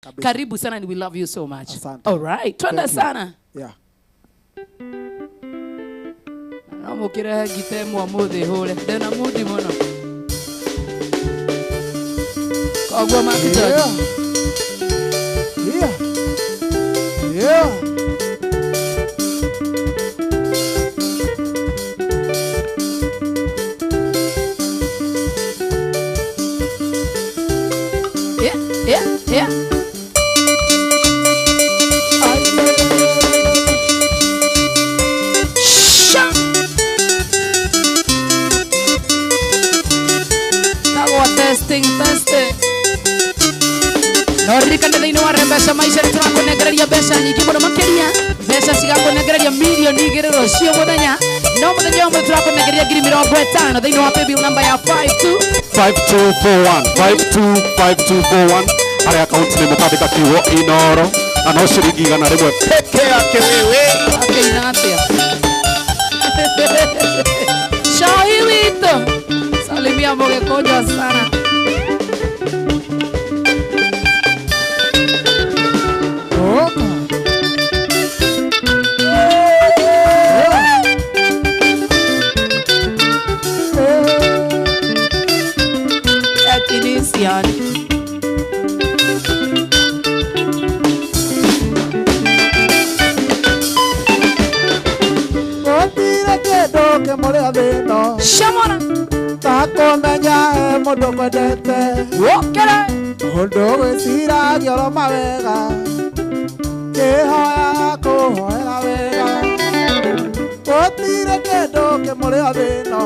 Kabisa. Karibu sana and we love you so much. Asante. All right, twende Thank you. sana. Yeah. No mukirehe ngita ĩmwe ũmũthĩ hũre. Ndĩna mundi mũno. Koguo Mark George. Yeah. Yeah. Yeah. Yeah, yeah, yeah. Sha. Tagwo testing, testing. No ririkane thĩinĩ wa Rembesha Maisha nĩ tũrakũnengereria mbeca nyingĩ mũno makĩria, mbeca cigakũnengereria 2,000,000 rũciũ mũthenya, no mũthenya ũmwe tũrakũnengereria 50,000 thĩinĩ wa paybill number ya 52 5241 525241 harĩa akaunti nĩ mũkandĩka kiugo Inoro na no ciringi 100 peke yake wewe. Akĩina atĩa? Shahi witũ, salimia mũgĩkũnjwa sana. Oka. Technician. Gũtirĩ kĩndũ kĩmũrĩa thĩno Shamona. Ta kũmenya he mũndũ kwendete Wokere. Ũndũ gwĩciragia oro mawega kĩhoya kũhoera wega. Gũtirĩ kĩndũ kĩmũrĩa thĩno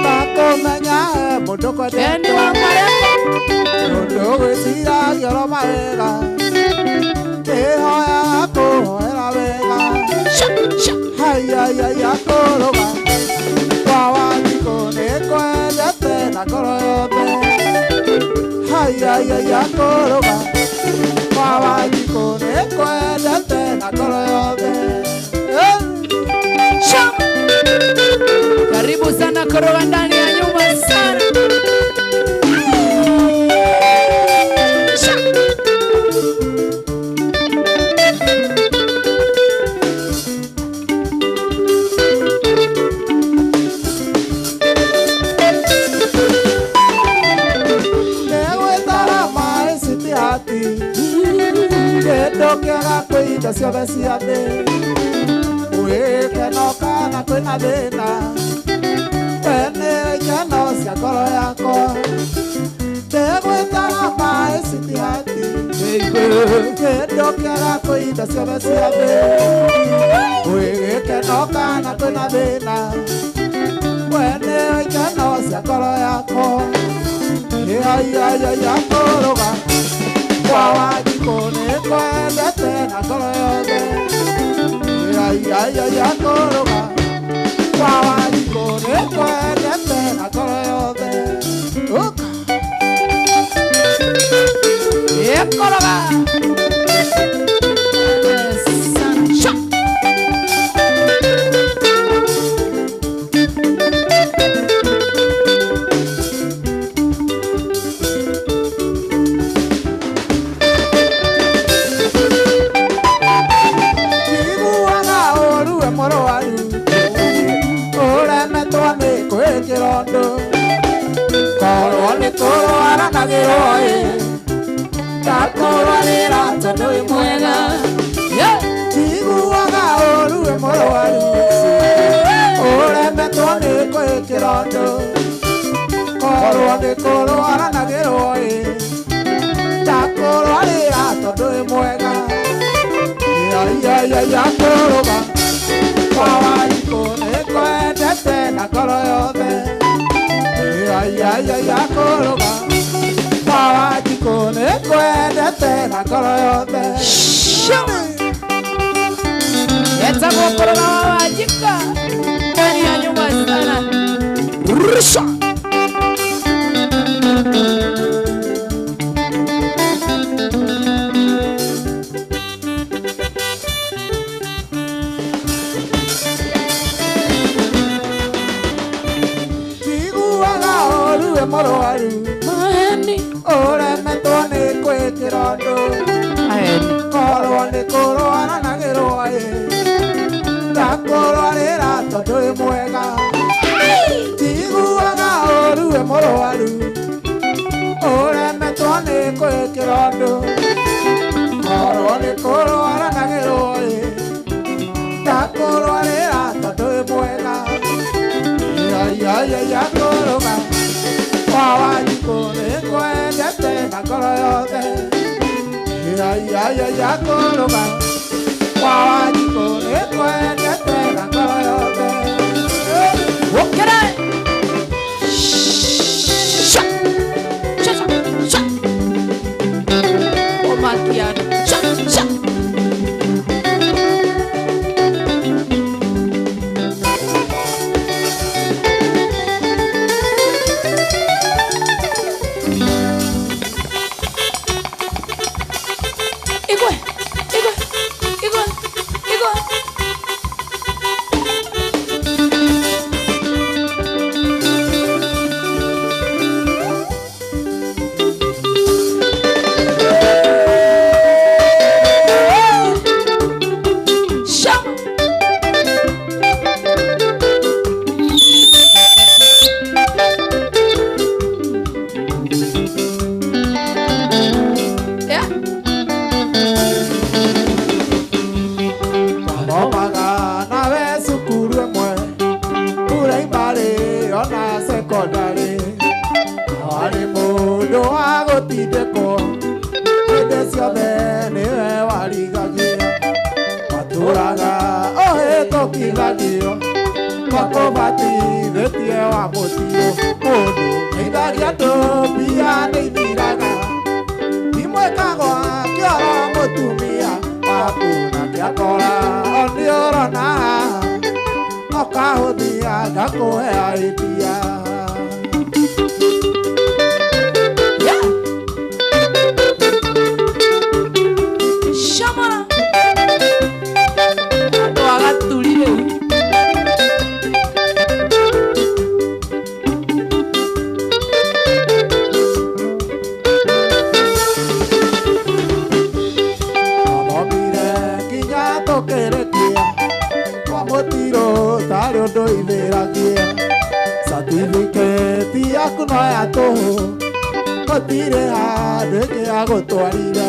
ta kũmenya he mũndũ kwendete Kendi wa Mareko. Ũndũ gwĩciragia oro mawega kĩhoya kũhoera wega. Sha, sha. Hayayaya kũrũga kwa Wanjikũ nĩkwendete na ngoro yothe. Hayayaya kũrũga kwa Wanjikũ nĩkwendete na ngoro yothe. Sha. Karibu sana koroga ndani ya nyumba sana. Sha. Ndegwĩtara maĩ citihati kĩndũ kĩega kwĩ indo ciothe cia thĩ. Gwĩkeno kana kwĩna thĩna we nĩwe ikeno cia ngoro yakwa. Ndegwĩtara maĩ citihati kĩndũ kĩega kwĩ indo ciothe cia thĩ. Gwĩkeno kana kwĩna thĩna we nĩwe ikeno cia ngoro yakwa. Hayayaya kũrũga kwa Wanjikũ nĩkwendete na ngoro yothe. Hayayaya kũrũga kwa Wanjikũ nĩkwendete na ngoro yothe. Ũka. Ekoroga. Sana. Sha. Njiguaga ũru we mũrwaru ũremetwo nĩ kwĩkĩra ũndũ korwo nĩ kũrwaranagĩrwo ĩ ndakũrwarĩra tondũ wĩ mwega. Yeah. Njiguaga ũru we mũrwaru ũremetwo nĩ kwĩkĩra ũndũ korwo nĩ kũrwaranagĩrwo ĩ ndakũrwarĩra tondũ wĩ mwega. Yayayaya kũrũga kwa Wanjikũ nĩkwendete na ngoro yothe. Yayayaya kũrũga kwa Wanjikũ nĩkwendete na ngoro yothe. Sha. Etagwo koroga wa Wanjika ndani ya nyumba sana. Rusha. Njiguaga ũru we mũrwaru Maheni. ũremetwo nĩ kwĩkĩra ũndũ. Korwo nĩ kũrwara na gĩrwa ĩ, ndakũrwarĩra tondũ wĩ mwega. Njiguaga ũru wĩ mũrwaru, ũremetwo nĩ kwĩkĩra ũndũ. Korwo nĩ kũrwara na gĩrwa ĩ, ndakũrwarĩra tondũ wĩ mwega. Ya kũrũga kwa Wanjikũ nĩngwendete na ngoro yothe. Ya kũrũga kwa Wanjikũ nĩngwendete na ngoro yothe. Wokere. Sha. Sha sha. Omakiano. Sha sha. Igwe, igwe, igwe, igwe. Shama. Yeah. Twathomaga nawe cukuru ĩmwe, primary ona secondary. Warĩ mũndũ wa gũtindĩkwo, hĩndĩ ciothe nĩwe warigagia. Watũraga ũhĩtũkithagio, twakũbatithĩtie wa mũtio. Mũndũ nĩithagia andũ mbia nĩithiraga, imwĩkagwo akĩora mũtumia waku nake akora nĩũrona, ũkahũthia ngakũhe idea. Yeah. Shamara. Andũ agaturi rĩu. Twathomire nginya tũkĩrĩkia, kwa mũtiro tarĩ ũndũ ithĩragia. Certificate yaku no ya tũhũ, gũtirĩ handũ ĩngĩ agũtwarire.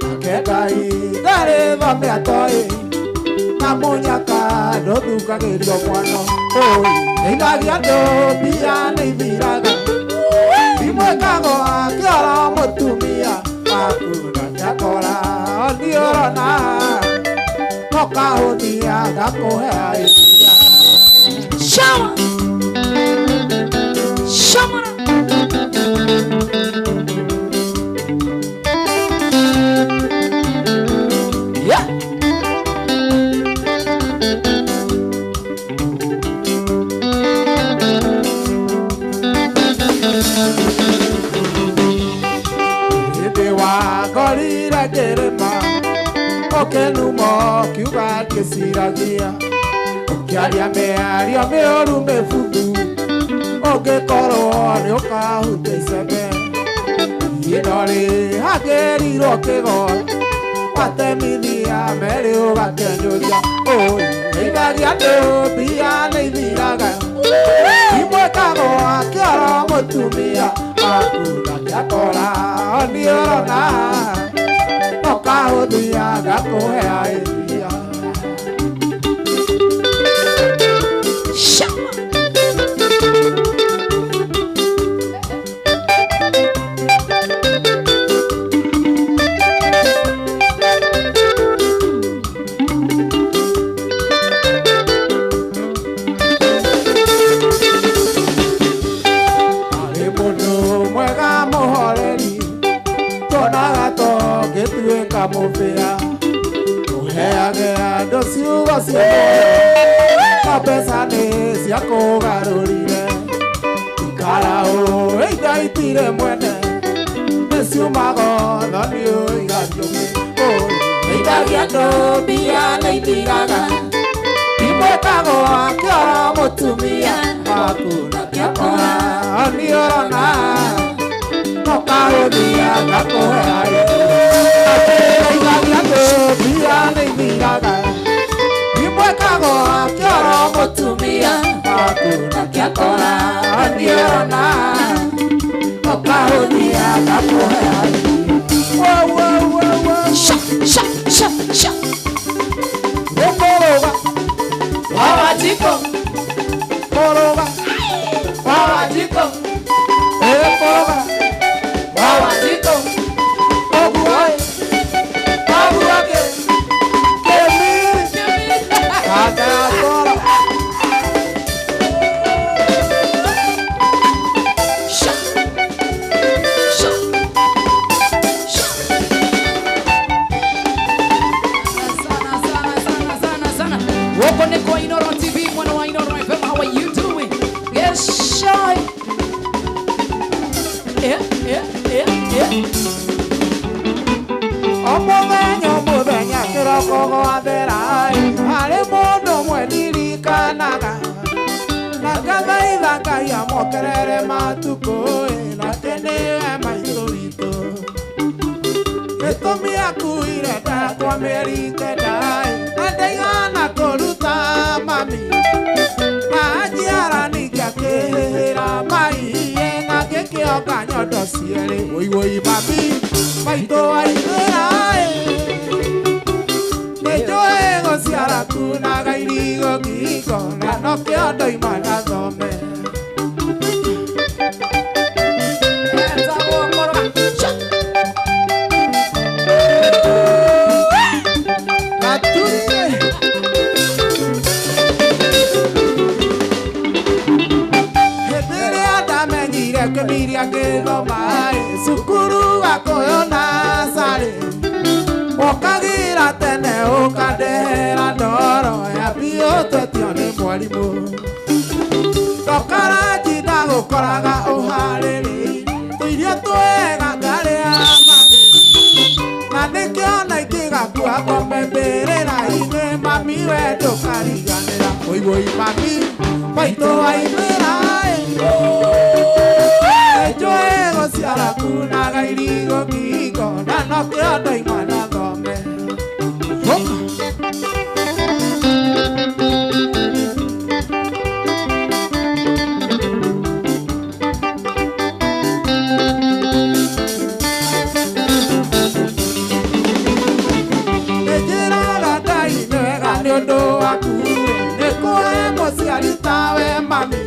Nake Ngai ndarĩ thome atoĩ, na mũnyaka ndũthukagĩrio mwano. Ũi, nĩithagia andũ mbia nĩithiraga, imwĩkagwo akĩora mũtumia waku nake akora nĩũrona, ũkahũthia ngakũhe idea. Shama. Shamara. Yeah. Hĩndĩ wangorire ngĩrĩma, ũkĩnuma ũkiuga ngĩciragia, ũkĩaria mĩario mĩũru mĩbuthu, ũngĩkorwo nĩũkahutia icembe. Ino rĩhagĩrirwo kĩgo, watemithia merĩ ũgakenyũria. Ũi, nĩithagia andũ mbia nĩithiraga, imwĩkagwo akĩora mũtumia waku nake akora nĩũrona, ũkahũthia ngakũhe idea. Shama. Arĩ mũndũ mwega mũhoreri, tuonaga tũngĩtuĩka mũbĩa. Ũheage andũ ciugo cia muoyo, no mbeca nĩ ciakũgarũrire. Ikara ũũ indo itirĩ mwene, nĩciumaga thoni ũigatiũke. Ũi, nĩithagia andũ mbia nĩithiraga, imwĩkagwo akĩora mũtumia waku nake akora nĩũrona, ũkahũthia ngakũhe idea. O mũthenya o mũthenya kĩroko gwathera harĩ mũndũ ũmwe ndirikanaga na ngathaitha Ngai amokerere matukũ nake nĩwe maitũ witũ. Gĩtũmi akuire ndakwa mĩeri kenda na ndaigana kũruta mami na njiara ningĩ akĩhĩhĩra maiye na ngĩkĩoka nyondo cierĩ wũiwũi mami maitũ aithĩra nĩnjũĩ gũciara kunaga irigo ngingo na nokĩo ndoima na thome. Cukuru wakoyo nasarĩ ũkagĩra tene ũkandehera ndoro ya biũ twetio nĩ mwarimũ ndokara ndagũkoraga ũharĩrĩirie tũirio twega ngarĩa mami na nĩkĩo na ingĩgakua ngombe mbĩrĩra-inĩ mami we ndũkariganĩra ũiwũi mami maitũ aithĩra nĩnjũĩ gũciara kunaga irigo ngingo na nokĩo ndoima na thome. Nĩnjĩraga Ngai nĩ wega nĩ ũndũ waku nĩkũhe mũciari tawe mami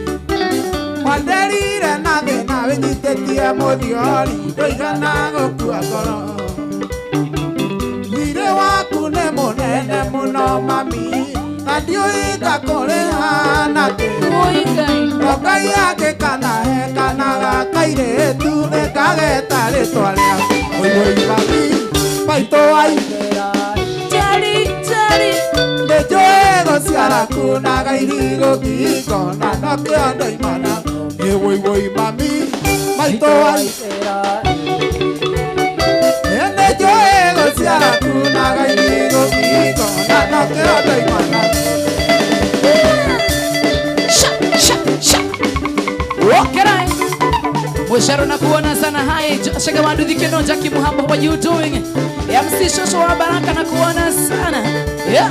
wanderire na thĩna wĩnyitĩtie mũthiori ndũigana gũkua ngoro thirĩ waku nĩ mũnene mũno mami na ndiũĩ ngakũrĩha nakĩ no Ngai angĩkanahe kana gakairĩtu nĩngageta rĩtwa rĩaku ũiũi mami maitũ aithĩra nĩnjũĩ gũciara kunaga irigo ngingo na nokĩo ndoima na wũiwũi mami maitũ aithĩra nĩnjũĩ gũciara kunaga irigo ngingo na nokĩo ndoima na. Wokerai Musharo na kuona sana. Hai Shaka Wandu Keno Jackie Muhambo, what you doing? MC Shosho wa Baraka na kuona sana. Yeah.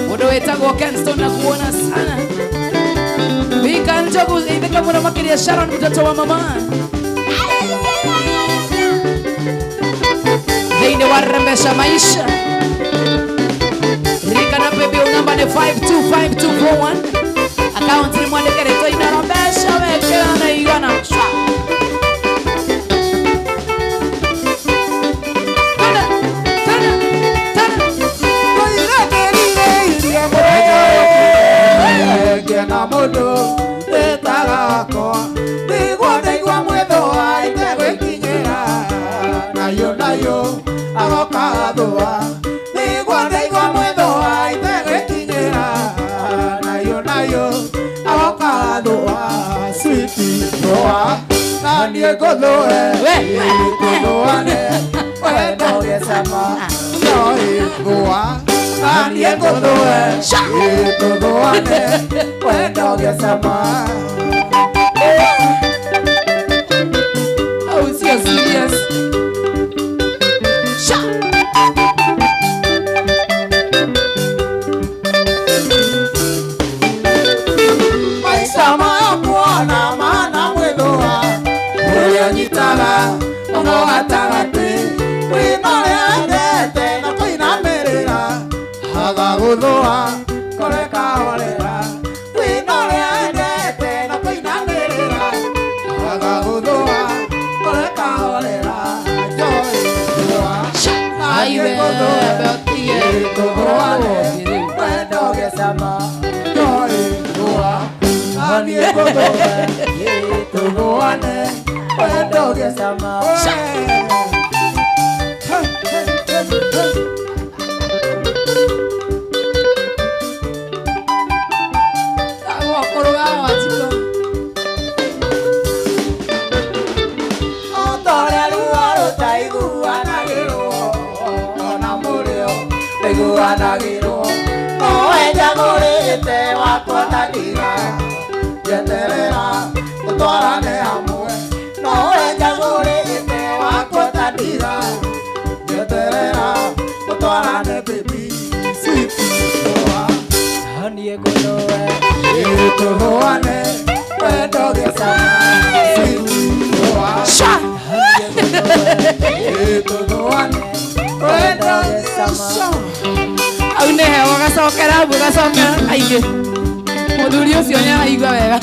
Mudo wetagwo Kenston na kuona sana. Bika Njogu ithika muno makiria Sharon mtoto wa mama. Thĩinĩ wa Rembesha Maisha. Ririkana paybill namba ni 525241. Account ni mwandĩke rĩtwa Inooro mbeca wekĩra na igana. Na mũndũ ĩtagakwa nĩguo ndaigua mwĩthũa itegwĩkinyĩra nayo nayo agoka thũa nĩguo ndaigua mwĩthũa itegwĩkinyĩra nayo nayo agoka thũa switi thũa na niĩ ngũthũe tũthũane wendo gĩcama no ĩthũa na niĩ ngũthũe tũthũane wendo gĩcama. Oh, so serious. Sha. Maisha makuona maana mwĩthũa ũrĩa nyitaga mũno gatagatĩ kwĩna ũrĩa endete na kũinamĩrĩra agagũthũa kũreka horera kwĩna ũrĩa endete na kũinamĩrĩra agagũthũa kũreka horera njoĩ thũa na niĩ ngũthũe tũthũane wendo gĩcama njoĩ thũa na niĩ ngũthũe tũthũane wendo gĩcama. Tũiguanagĩrwo nowe njagũrĩte wakwa ta ndira njeterera tũtwarane hamwe nowe njagũrĩte wakwa ta ndira njeterera tũtwarane baby sweet niĩ ngũthũe tũthũane wendo gĩcama sweet Sha. Tũthũane wendo gĩcama Au nĩ hewa gacokera ũguo gacokera kaingĩ. Mũthuri ũcio nĩ araigua wega.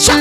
Sha.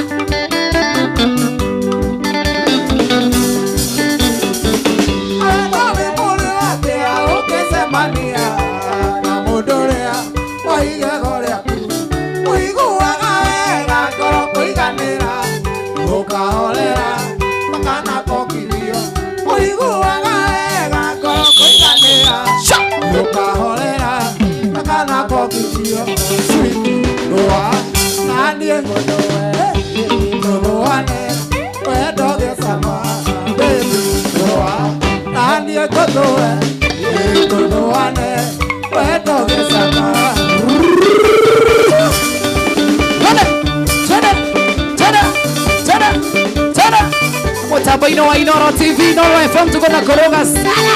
Mutambo-inĩ wa Inooro TV, Inooro FM tuko na koroga sana.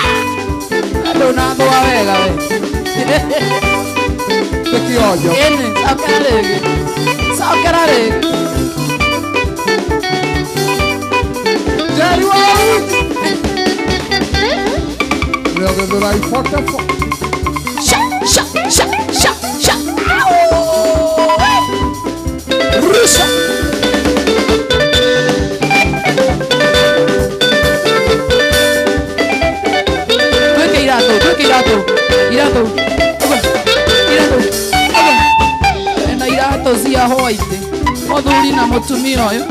Ndũnathũa wega we. Nĩ kĩonjo. Ĩni, cokera rĩngĩ. Cokera rĩngĩ. Jerry wa Ruth. Rĩogethũra ibotebo. Sha, sha, sha, sha, sha. Au! Rusha. Twĩke iratũ, twĩke iratũ. Iratũ. Ũguo. Iratũ. Ũguo. Ena iratũ cia white. Mũthuri na mũtumia ũyũ.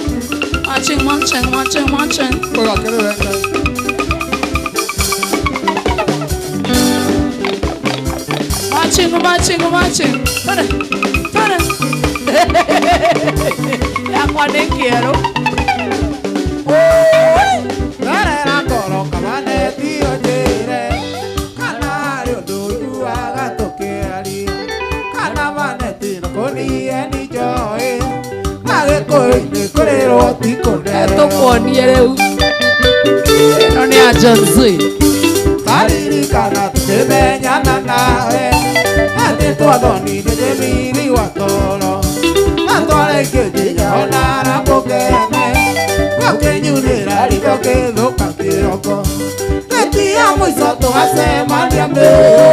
Matching, matching, matching, matching. Ũgakĩrĩ wega. Matching, matching, matching. Tore, tore. Yakwa nĩ kĩerũ. Nderera ngoro kamaneti ũnjĩre kana harĩ ũndũ ũiguaga tũkĩaria kana maneti no kũnie nĩ njoĩ Agĩkũyũ-inĩ kũrĩrwo ti kũndererwo Tũkuonie rĩu. Ĩno nĩ ya Gen Z. Taririkana tũkĩmenyana nawe atĩ twathonire njĩmiri wa toro na twarĩkĩtie ona ramũkene gakĩnyunĩra ritho kĩthũka kĩroko Gĩtia mũico tũgacemania mĩrũ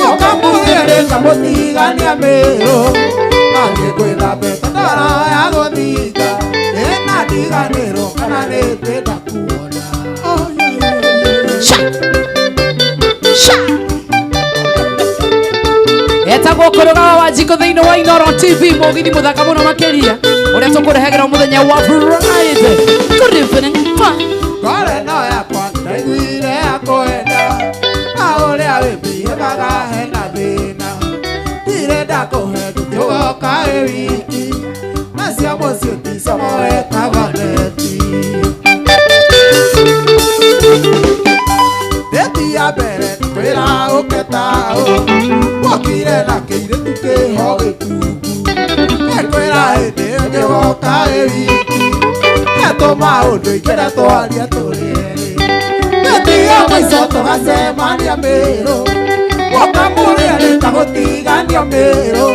ũkamũgĩrĩ kamũtigania mĩrũ naniĩ ngwĩthambĩte ndoro ya gũthinga ĩna ndiganĩrwo kana nĩ ndakuona. Sha. Sha. Etagwo kũrũga wa Wanjikũ thĩinĩ wa Inooro TV mũgithi mũthaka mũno makĩria ũrĩa tũkũrehagĩra mũthenya wa Friday. Good evening. Ngoro ĩno yakwa ndaiguire yakwenda na ũrĩa wĩmbihebaga hena thĩna ndirĩ ndakũhe ndũgoka wĩ wiki na cia mũciĩ ticomoeta vaneti Ndĩti ya mbere kwĩra ũke taũ wokire na kĩirĩtu kĩho gĩkungu nĩkwĩra hĩndĩ ĩngĩ woka wĩ wiki etũma ũndũ ingĩra twaria tũrĩ erĩ Ndĩti ya mũico tũgacemania mĩrũ woka mũrĩ erĩ tagũtigania mĩrũ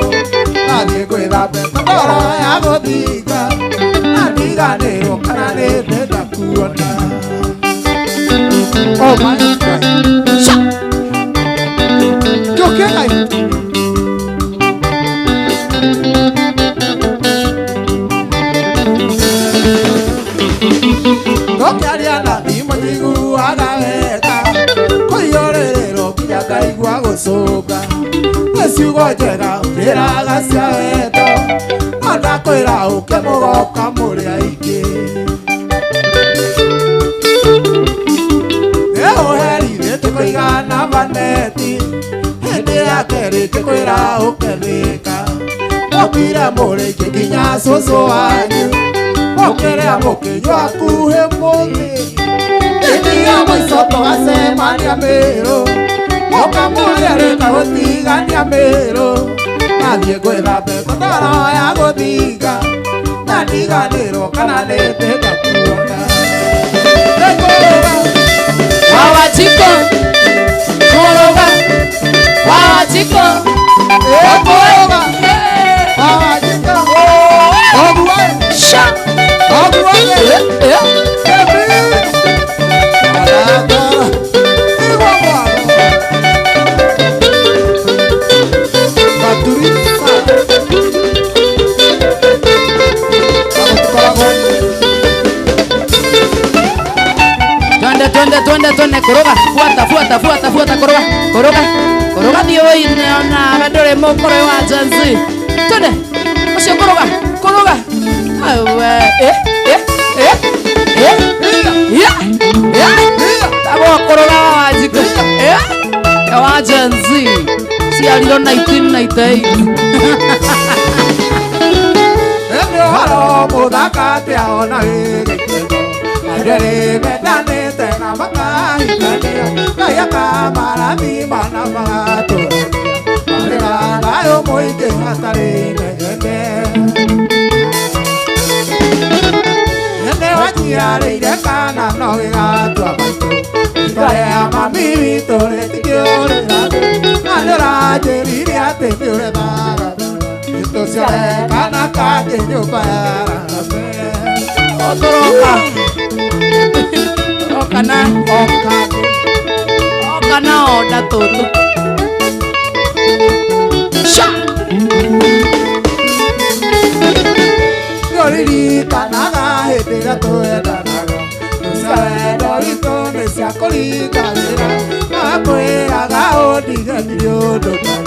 nathiĩ gwĩthambĩte ndoro ya gũthinga na ndiganĩrwo kana nĩ ndĩnda kuona. Oh my God. Sha. Kĩũkĩ Ngai. Tũkĩaria na thimũ njiguaga wega kũiyũrĩrĩrwo nginya ngaigua gũcũnga nĩ ciugo njega ũkĩraga cia wendo no ndakwĩra ũke mũgoka mũrĩ aingĩ Nĩũherithĩtie kũigana vaneti hĩndĩ ya kerĩ ngĩkwĩra ũkethĩka mũkire mũrĩ aingĩ nginya cũcũ wanyu mũkĩrĩa mũkĩnyua hakuhĩ mũthĩ hĩndĩ ya mũico mũico tũgacemania Mĩrũ ũkamũrĩrĩka gũtigania Mĩrũ nathiĩ gwetha mbeca ndoro ya gũthinga na ndiganĩrwo kana nĩndĩnda kuona Nĩngũrũga Wawachiko Koroga Wawachiko Nĩngũrũga Wawachiko Oguwe Sha Oguwe Twende twende twende twende koroga fuata fuata fuata fuata koroga koroga koroga thioine ona ndore mukore wa Gen Z twende ucio koroga koroga awe eh eh eh eh ya ya tabo koroga wa jiko eh wa Gen Z ciarirwo 1998 Nĩ ũhoro mũthaka atĩa ona wĩ gĩkeno andũ erĩ mendanĩte na makahikania Ngai akamarathima na magatũrania marĩ na thayũ mũingĩ hatarĩ inegene Nĩ waciarĩire kana no gĩgatua maitũ Itua rĩa mami witũ rĩtikĩũrĩra na nĩũranjĩrire atĩ nĩũrethaga tũciare kana kangĩ nyũmba ya arame Otoroka Oka na Oka na onda tũtũ Sha Nĩũririkanaga hĩndĩ ĩrĩa twendanaga cia wendo witũ nĩ cia kũringagĩra makwĩraga ũndige ndirĩ ũndũ ndarĩ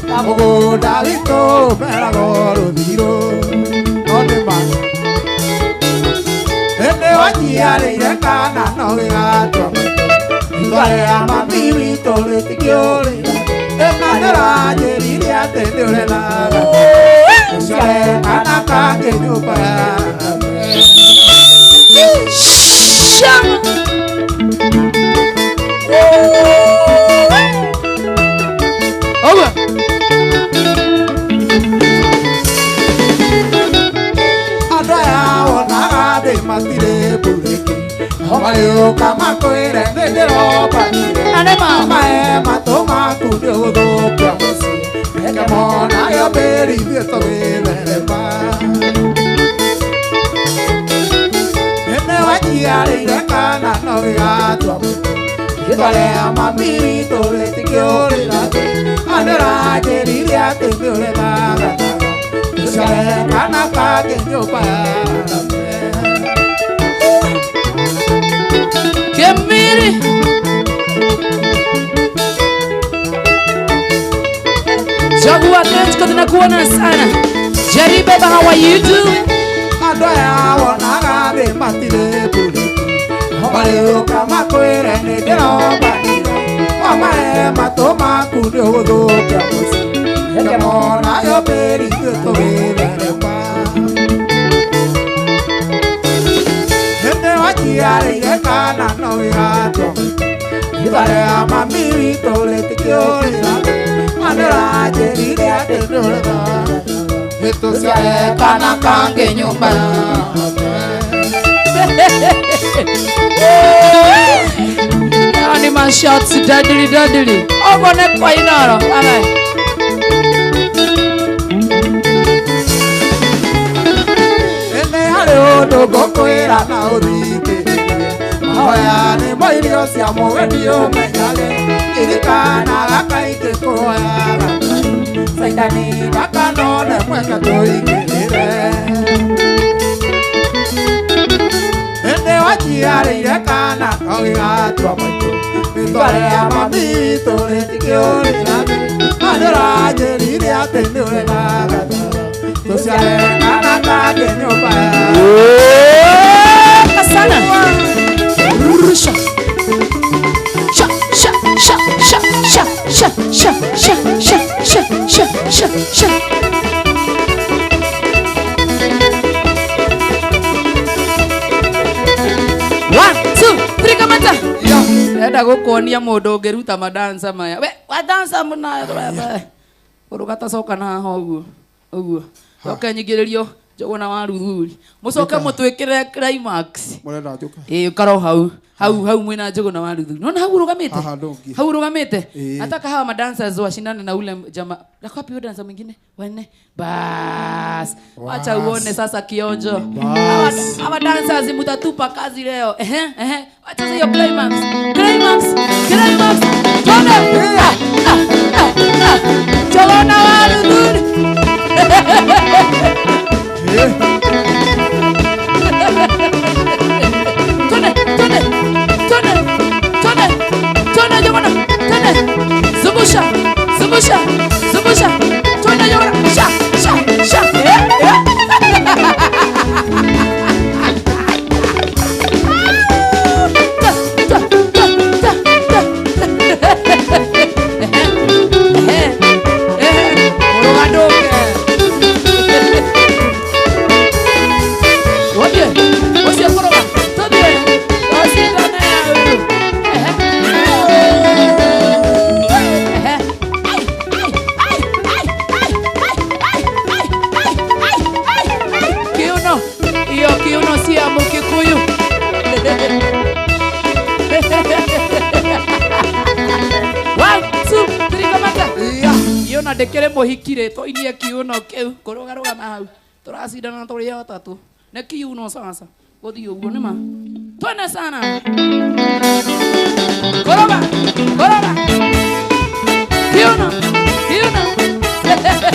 na mũgũnda witũ ũmeragwo rũthirũ no nĩ ma hĩndĩ waciarĩire kana no gĩgatua maitũ itua rĩa mami witũ rĩtikĩũrĩra ĩna nĩũranjĩrire atĩ nĩũrethaga tũciare kana kangĩ nyũmba ya arame Sha Oga Andũ aya wonaga thĩ matirĩ mburĩki no marĩũka makwĩre nĩ ndĩrombanire Anema mae matũ maku nĩ ũgũthũkia mũciĩ reke monayo mbĩri ithuĩ tũgĩtherema Nĩ waciarĩire kana no gĩgatua maitũ itua rĩa mami witũ rĩtikĩũrĩra thĩ na nĩũranjĩrire atĩ nĩũrethaga tũciare kana kangĩ nyũmba ya arame Kemiri Jaguar Atlântico tunakuona sana Jerry Beba, how are you doing? Andũ aya wonaga thĩ matirĩ mburĩki no marĩũka makwĩre nĩ ndĩrombanire wamahe matũ maku nĩ ũgũthũkia mũciĩ reke monayo mbĩri ithuĩ tũgĩtherema Hĩndĩ waciarĩire kana no gĩgatua maitũ itua rĩa mami witũ rĩtikĩũrĩra na nĩũranjĩrire atĩ nĩũrethaga tũciare kana kangĩ nyũmba ya arame Ni mashots dadili dadili Ogo ne kwa inoro Bye Nĩ harĩ ũndũ ngũkwĩra na ũthikĩrĩrie mahoya nĩmo irio cia mũgendi ũmenyage ririkanaga kaingĩ kũhoyaga Ngai Caitani ndakanone mweke tũingĩrĩre Hĩndĩ waciarĩire kana no gĩgatua maitũ rĩtwa rĩa mami witũ rĩtikĩũrĩra thĩ na nĩũranjĩrire atĩ nĩũrethaga tũciare kana kangĩ nyũmba ya Sana Rusha Sha sha sha sha sha sha sha sha sha sha sha sha sha One, two, three, kamata. Ndĩrenda gũkuonia mũndũ ũngĩruta madansa maya. We, wadansa mũnayo kũrũga tacoka na haha ũguo. Ũguo. Coke nyingĩrĩrio Njũgũna wa Ruthuri. Mũcoke mũtwĩkĩre climax. Mũrenda njũke. Ĩĩ ũkarwo hau. Hau hau mwĩna Njũgũna wa Ruthuri. Nona hau ũrũgamĩte? Haha ndũngi. Hau ũrũgamĩte? Ĩĩ. Nataka hawa madancers washindane na ule jamaa. Lako wapi huyo dancer mwingine? Wanne. Bas. Wacha uone sasa kionjo. Bas. Hawa dancers mutatupa kazi leo. Ehe, ehe. Wacha hiyo climax. Climax. Climax. Twende. Ah, ah, ah, ah. Njũgũna wa Ruthuri. Twende, twende, twende, twende, twende Njũgũna, twende. Zungusha, zungusha, zungusha. Twende Njũgũna, sha, sha, sha. Eh, eh. Ta, ta, ta, ta, ta. Eh, eh, mũrũga ndũke. Oye, ũcio kũrũga, tũthiĩ, tũcindane hau. Ehe. Ehe. Ai, ai, ai, ai, ai, ai, ai, ai, ai, ai, ai. Kiuno, hiyo kiuno si ya Mkikuyu. One, two, three, kamata. Iyo na ndĩkĩrĩ mũhiki rĩ, tũinie kiuno kĩu, kũrũgarũgama hau. Tũracindana tũrĩ o atatũ. Nĩ kiuno sasa. Gũthiĩ ũguo nĩ ma. Twende sana. Kũrũga, kũrũga. Kiuno, kiuno. Nĩ kũrũga.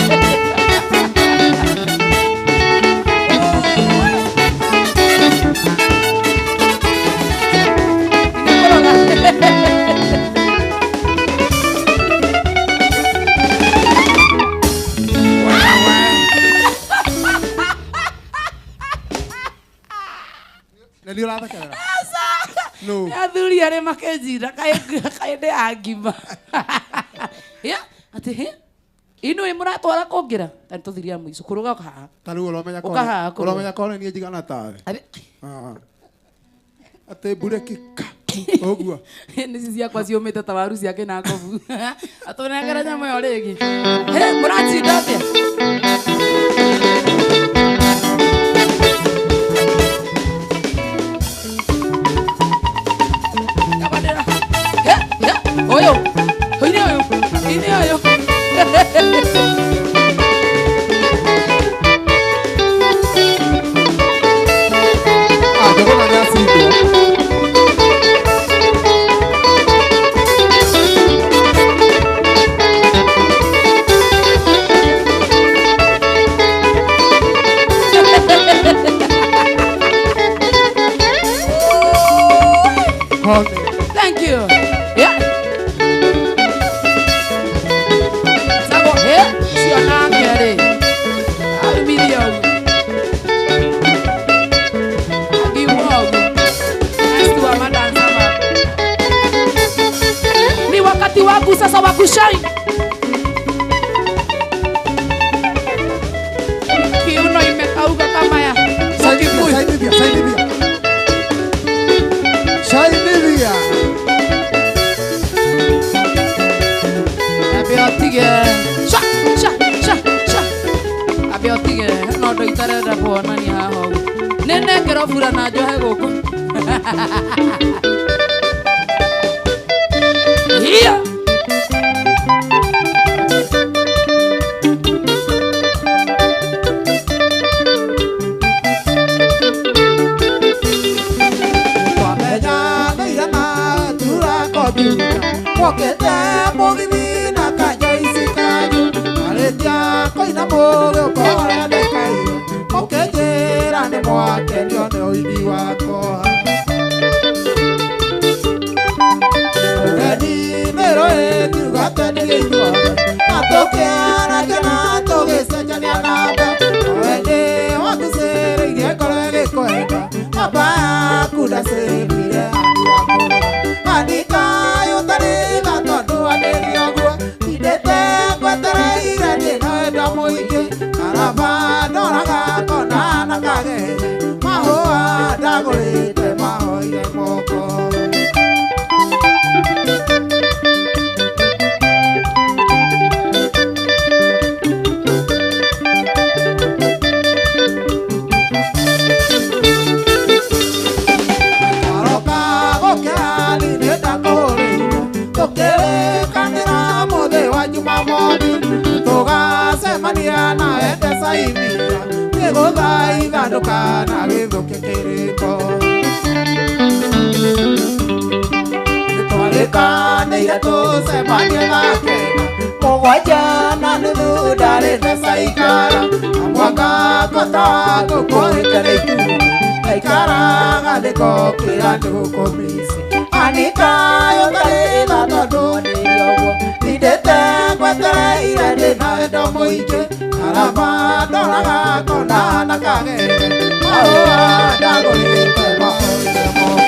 Na nĩ ũrathekerera? No. Athuri arĩa makenjira kaĩ ndĩ a ngima. Ya, atĩ hĩ inuĩ mũratwara kũngĩra ta nĩ tũthiria mũico kũrũga haha. Ta rĩu ũramenya Ũka haha kũrũga. Ũramenya korwo niĩ njigana tawe. Atĩ mbureki ka. Ũguo. Nĩci ciakwa ciũmĩte ta waru ciake na ngobu. Atũnengere nyamũ ĩyo rĩngĩ. Hĩ, mũratinda atĩa? Kabandĩra. Hĩ, hĩ, ũyũ. Ine ũyũ. Ine ũyũ. Ah, Njũgũna nĩ acindwo. Hone. Thank you. Yeah. Sabo, eh, cio nake rĩ. Arumithia ũguo. Angiuma ũguo. Acitua madansa maku. Ni wakati wangu sasa wa kushine. Kiuno imekauka kama ya Mkikuyu. Saidivia, saidivia. Saidivia. Ambe ũtige. Sha, sha, sha, sha. Ambe ũtige. Hena ũndũ itarenda kuonania haha ũguo. Nĩ nengera burana njohe gũkũ. Hiya. Twamenya ndaigana tura kombiuta. Mwokete mũgithi na kanjoici kanyu. Marĩtia kũina mũgĩ ũkora ndekaire. Ũkĩnjĩra nĩ mwakenio nĩ ũini wakwa. Ũgeni mĩro ĩkiuga atĩ nĩ ithuothe. Na tũkĩarangia na tũgĩcenjania namba. Nawe nĩ wagucĩrĩirie ngoro ĩgĩkwenda. Namba yaku ndacĩbire andika yũtarĩtha tondũ andĩri ũguo. Tindĩte ngwetereire ndĩna wendo mũingĩ. Karaba ndoraga kona na kagene. Mahũa ndagũrĩte mahoire moko. Tũkĩrĩkanĩra mũthĩ wa Jumamothi tũgacemania na Endesaithia nĩgũthaitha ndũkanagĩthũkie kĩrĩko. Nĩtwarĩkanĩire tũcemanie thaa kenda mũgwanja na nuthu ndarĩ ndecaikara mwaka kota ngũkũrĩte itumbĩ aikaraga thĩ ngokĩra ndũkũmici Anita yotarĩtha tondũ nĩ ũguo ndindĩte ngwetereire ndĩna wendo mũingĩ araba ndoraga ngona na kagere mahũa ndagũrĩte mahoire moko.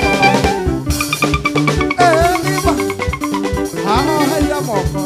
Ahoheire moko.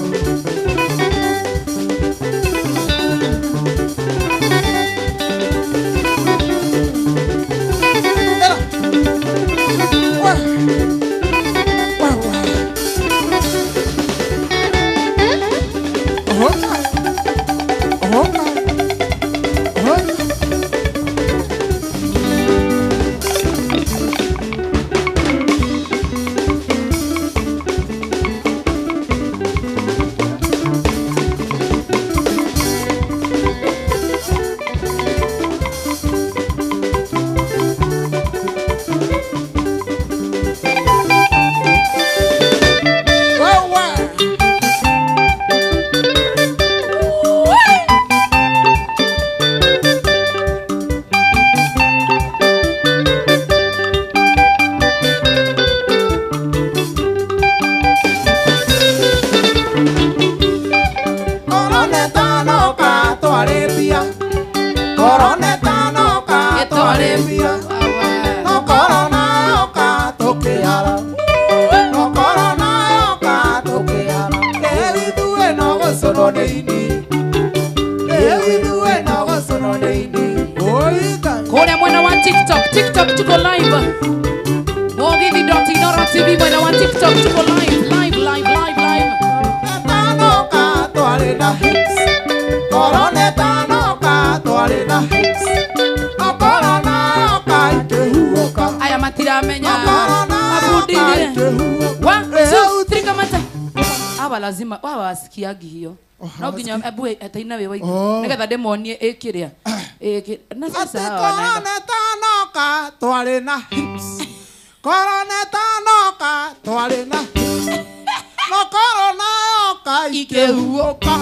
Kũrĩa mwena wa TikTok, TikTok tuko live. Mugithi.Inooro TV mwena wa TikTok tuko live, live, live, live, live. Tanoka twarĩ na hips. Korona tanoka twarĩ na hips. Korona yoka ikĩhuhũka. Aya matiramenya. Korona yoka Mabundithie. ikĩhuhũka. 1 2 3 kamata. Aba lazima waba wasikiagi hiyo. No nginya ebu etaina wĩ waigua. Nĩgetha ndĩmonie ĩkĩrĩa. Ĩkĩ na sasa Atĩ hawa wanaenda. korona tanoka twarĩ na hips. Korona tanoka twarĩ na hips. No korona yoka ikĩhuhũka.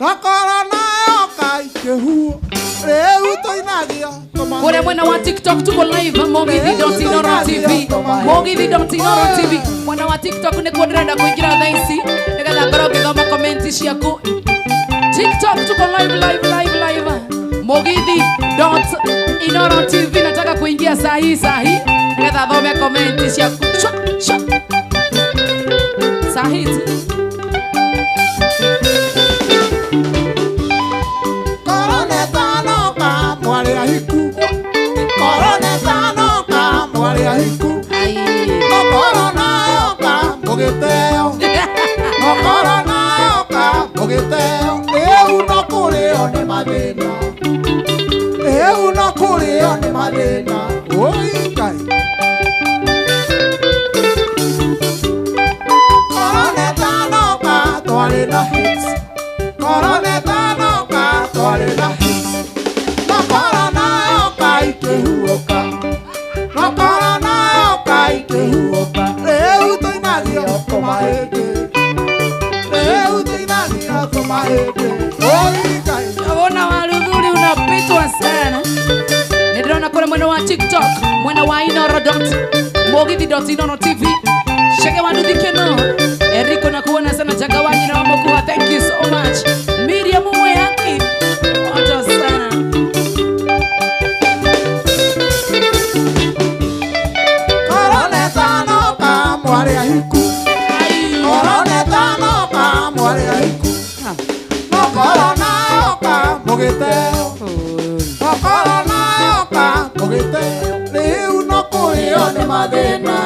No korona yoka ikĩhuhũka. Rĩu tũinagio tũmahĩndĩ. Kũrĩa mwena wa TikTok tuko live Mugithi.Inooro TV. Mugithi.Inooro TV. Mwena wa TikTok nĩkuo ndĩrenda kũingĩra thaa ici nĩgetha ngorwo ngĩthoma comment ciaku. TikTok tuko live, live, live, live. Mugithi.Inooro TV nataka kuingia saa hii saa hii nĩgetha thome comment ciaku. Shwa, shwa. Saa hii tu. Korona tanoka mwarĩ ahiku. Korona tanoka mwarĩ ahiku. Ai. No korona yoka mũgĩteo. No korona yoka mũgĩteo. Rĩu no kũrĩo nĩ mathĩna. Rĩu no kũrĩo nĩ mathĩna. Oi Ngai. Korona tanoka twarĩ na hips. Korona tanoka twarĩ na hips. No korona yoka ikĩhuhũka. No korona yoka ikĩhuhũka. Rĩu tũinagio tũmahĩndĩ. Rĩu tũinagio tũmahĩndĩ. Oi Ngai. Ona waruthuri unapitwa sana. Nĩndĩrona kũrĩa mwena wa TikTok, mwena wa Inooro dot Mugithi.Inooro TV. Shege wa Nduthi Keno. Eriko nakuona sana Jagawanyi na Wamokuha. Thank you so much. Miriam Mwehaki. Moto sana. Korona tanoka mwarĩ ahiku. Ai. Korona tanoka mwarĩ ahiku. No korona yoka mũgĩteo. No korona yoka mũgĩteo. Rĩu no kũrĩo nĩ mathĩna.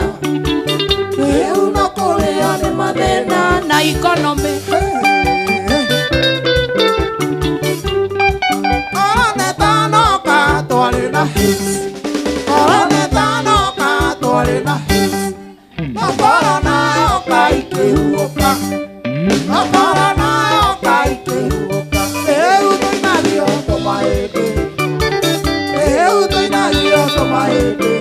Rĩu no kũrĩo nĩ mathĩna. Na economy. Korona tanoka twarĩ na hips. Korona tanoka twarĩ na hips. No korona yoka ikĩhuhũka. Akora nayo kaikĩhuka Rĩu tũinagio tũmahĩndĩ Rĩu tũinagio tũmahĩndĩ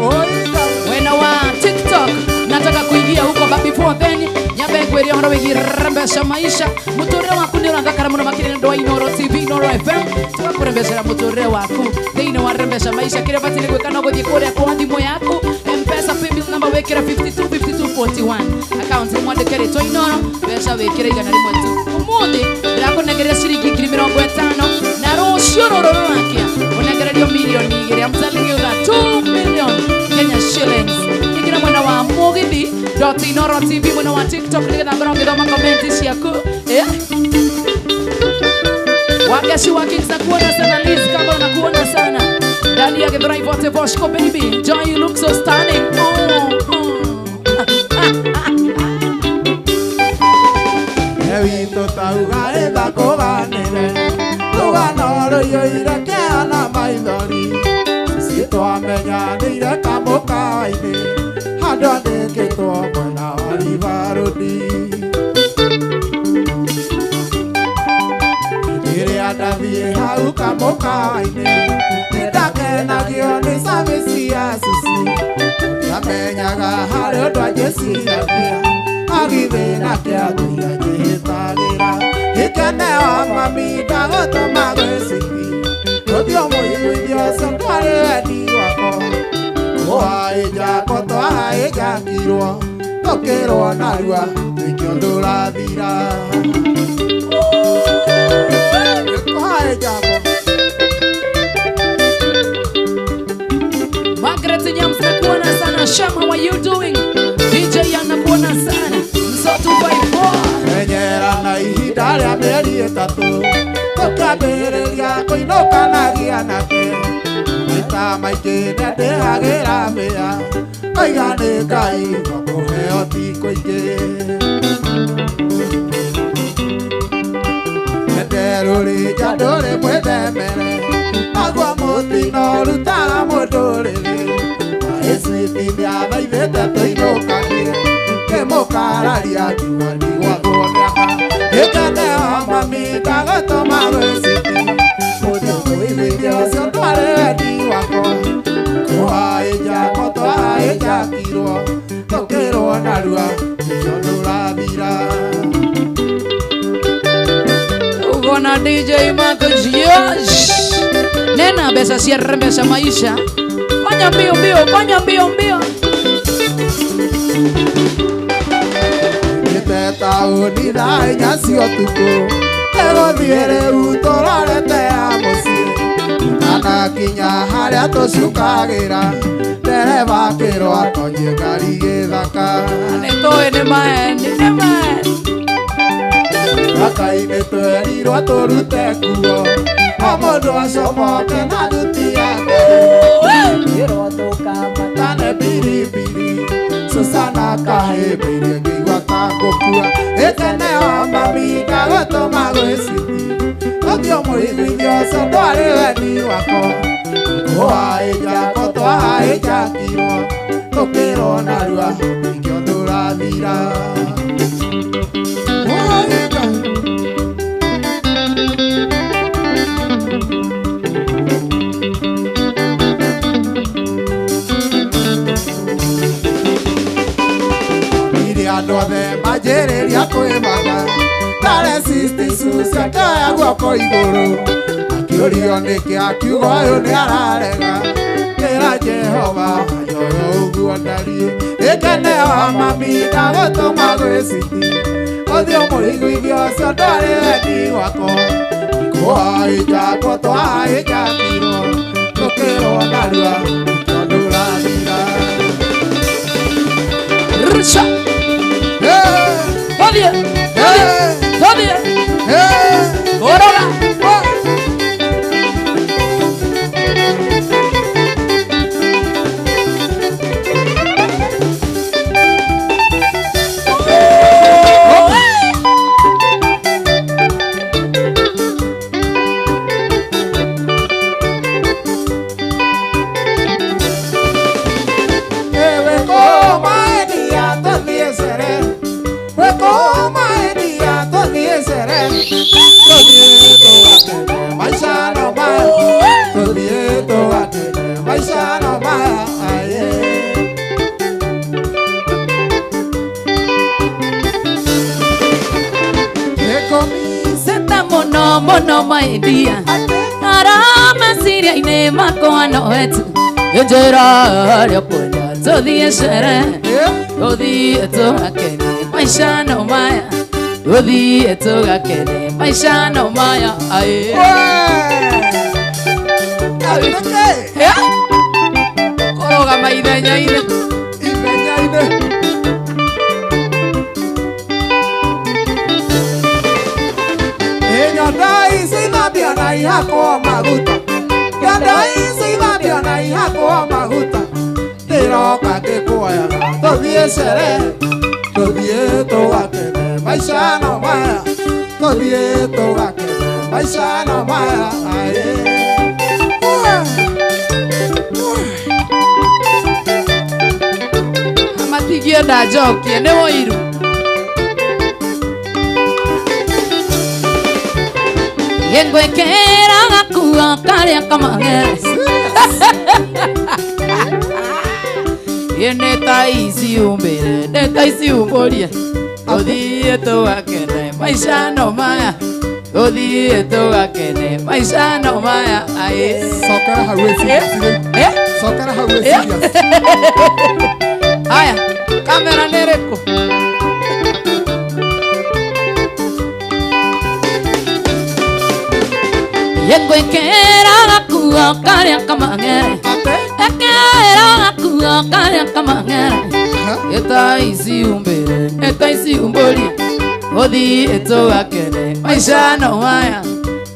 Oiga Wena wa TikTok nataka kuingia huko, but before then nyambe ngwirie horo wigie rembesha maisha muturire waku ni urathakara muno makiria ni wa Inooro TV Inooro FM tugakurembecera muturire waku thiini wa rembesha maisha kiria bati ni gwika no guthie kuria kwa thimu yaku Mpesa paybill number wikira 525241 account ni mwandike ritwa Inooro mbeca wikire 100 tu umuthi ndirakunengeria ciringi 50,000 na rucio ruru rurakia unengererio milioni 2. I'm telling you that 2 million Kenya shillings. Ingira mwena wa Mugithi dot Inooro TV mwena wa TikTok nigetha ngorwo ngithoma comment ciaku. Wageshi wa Kings nakuona sana, Liz kama unakuona sana ndani ya Githurai Vote Bosco baby Joy, you look so stunning. Oh, oh. Witũ tauga ĩtha kũganĩre rũgano rũiyũire kĩeha na maithori twamenyanĩire kamũkawa-inĩ handũ andĩkĩtwo mwena wa Rivarũdi rĩrĩa ndathiĩ hau kamũkawa-inĩ nĩndakenagio nĩ service ya Susi ndiamenyaga harĩ ũndũ anjĩciragia agithĩna kĩatũira njĩhĩtagĩra gĩkeneo mami ndagũtũma gwĩciti Rũthio mũiguithio ũcio ndwarĩ wendi wakwa Twaĩnjakwo twaĩnjakirwo tũkĩrwo narua nĩkĩo ndũrathira Twaĩnjakwo Margaret Nyams nakuona sana. Shem, how are you doing? DJ anakuona sana. Mso 254 Menyera na ihinda rĩa mĩeri ĩtatũ tũkĩambĩrĩria kũinũkanagia nake maita maingĩ nĩndĩhagĩra mbĩa oiga nĩ Ngai kũheo ti kũingĩ Nderũrĩnja ndũrĩ mwĩthemere naguo mũtino ũrutaga mũndũrĩrĩ Maĩciti nĩathaithĩte tũinũkanie kĩmũkararia ngiuga ndigwathwo nĩama Gĩkeneo mami ndagũtũma gwĩciti Mũndũ mũiguithia ũcio ndwarĩ wendi wakwa Twaĩnjakwo twaĩnjakirwo tũkĩrwo narua nĩkĩo ndũrathira Ugona DJ Marco Josh. Nena mbeca cia rembesha maisha. Fanya mbio mbio, fanya mbio mbio. Nĩte taũni thaa inya cia ũtukũ Ĩgũthiĩ rĩu tũrorete ya mũciĩ Tanakinya harĩa tũcukagĩra ndereba akĩrwo atonyie ngari gĩthaka Nĩtũĩ nĩ maeni, nĩ maeni. Gaka-inĩ twerirwo tũrute nguo o mũndũ acomoke na thuti yake Ĩrwo tũkambatane biribiri Susana kahĩmbĩirie ngĩigua ta ngũkua Gĩkeneo mami ndagũtũma gwĩciti Ũthiũ mũiguithio ũcio ndwarĩ wendi wakwa Twaĩnjakwo twaĩnjakirwo tũkĩrwo narua nĩkĩo ndũrathira Waĩnja Iria andũ othe manjĩrĩria kwĩbaga Ndare sisti Susi akĩoya guoko igũrũ Akĩũrio nĩkĩ akiuga ũyũ nĩararega Kĩra Jehova anjoya ũguo ndariĩ Gĩkeneo mami ndagũtũma gwĩciti Ũthiũ mũiguithio ũcio ndwarĩ wendi wakwa Twaĩnjakwo twaĩnjakirwo tũkĩrwo narua nĩkĩo ndũrathira Rusha. Tũthiĩ, tũthiĩ, tũthiĩ. Kũrũga. Ewe kũmaenia tũthiĩ Muno my dear Aramasiria-inĩ makwa no wetu Njĩra ĩrĩa ũkwenda tũthiĩ sherehe Tũthiĩ tũgakene maica no maya Tũthiĩ tũgakene maica no maya Aye. Kũrũgama ithenya-inĩ Ithenya-inĩ. Nyondo ici thambio na ihakwo maguta. Nyondo ici thambio na ihakwo maguta. Ndĩroka ngĩkuoyaga tũthiĩ sherehe tũthiĩ tũgakene maica no maya tũthiĩ tũgakene maica no maya aye. Matingĩenda njokie nĩ ũiru. Ngwĩkĩra gakuo karĩa kamagere Nĩ ta ici umbĩre nĩ ta ici umbũrie Tũthiĩ tũgakene maica no maya Tũthiĩ tũgakene maica no maya aye. Cokera hau wĩ serious rĩu. Cokera hau wĩ serious. Haya, kamera nĩ ĩrĩkũ? Ngwĩkĩra gakuo karĩa kamagere Ekĩra gakuo karĩa kamagere Eta ici umbĩre eta ici umbũrie Tũthiĩ tũgakene maica no maya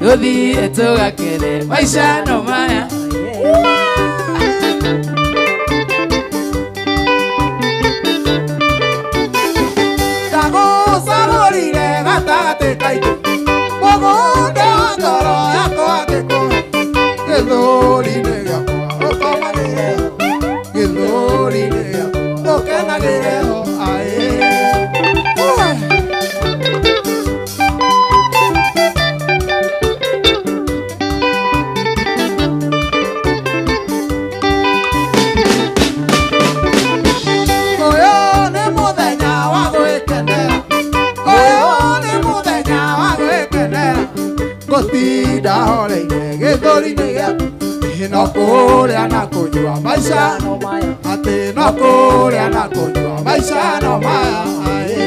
Tũthiĩ tũgakene maica no maya. Ndagũcagũrire gatagatĩ kaitũ mũgũnda wa ngoro yakwa ngĩkũhe gĩthũri-inĩ gĩakwa ũkomagĩre ho gĩthũri-inĩ gĩakwa ũkenagĩre ho aĩ. Ũyũ nĩ mũthenya wa gwĩkenera ũyũ nĩ mũthenya wa gwĩkenera gũtinda horeire gĩthũri-inĩ gĩaku no kũrĩa na kũnyua maica no maya atĩ no kũrĩa na kũnyua maica no maya aĩ.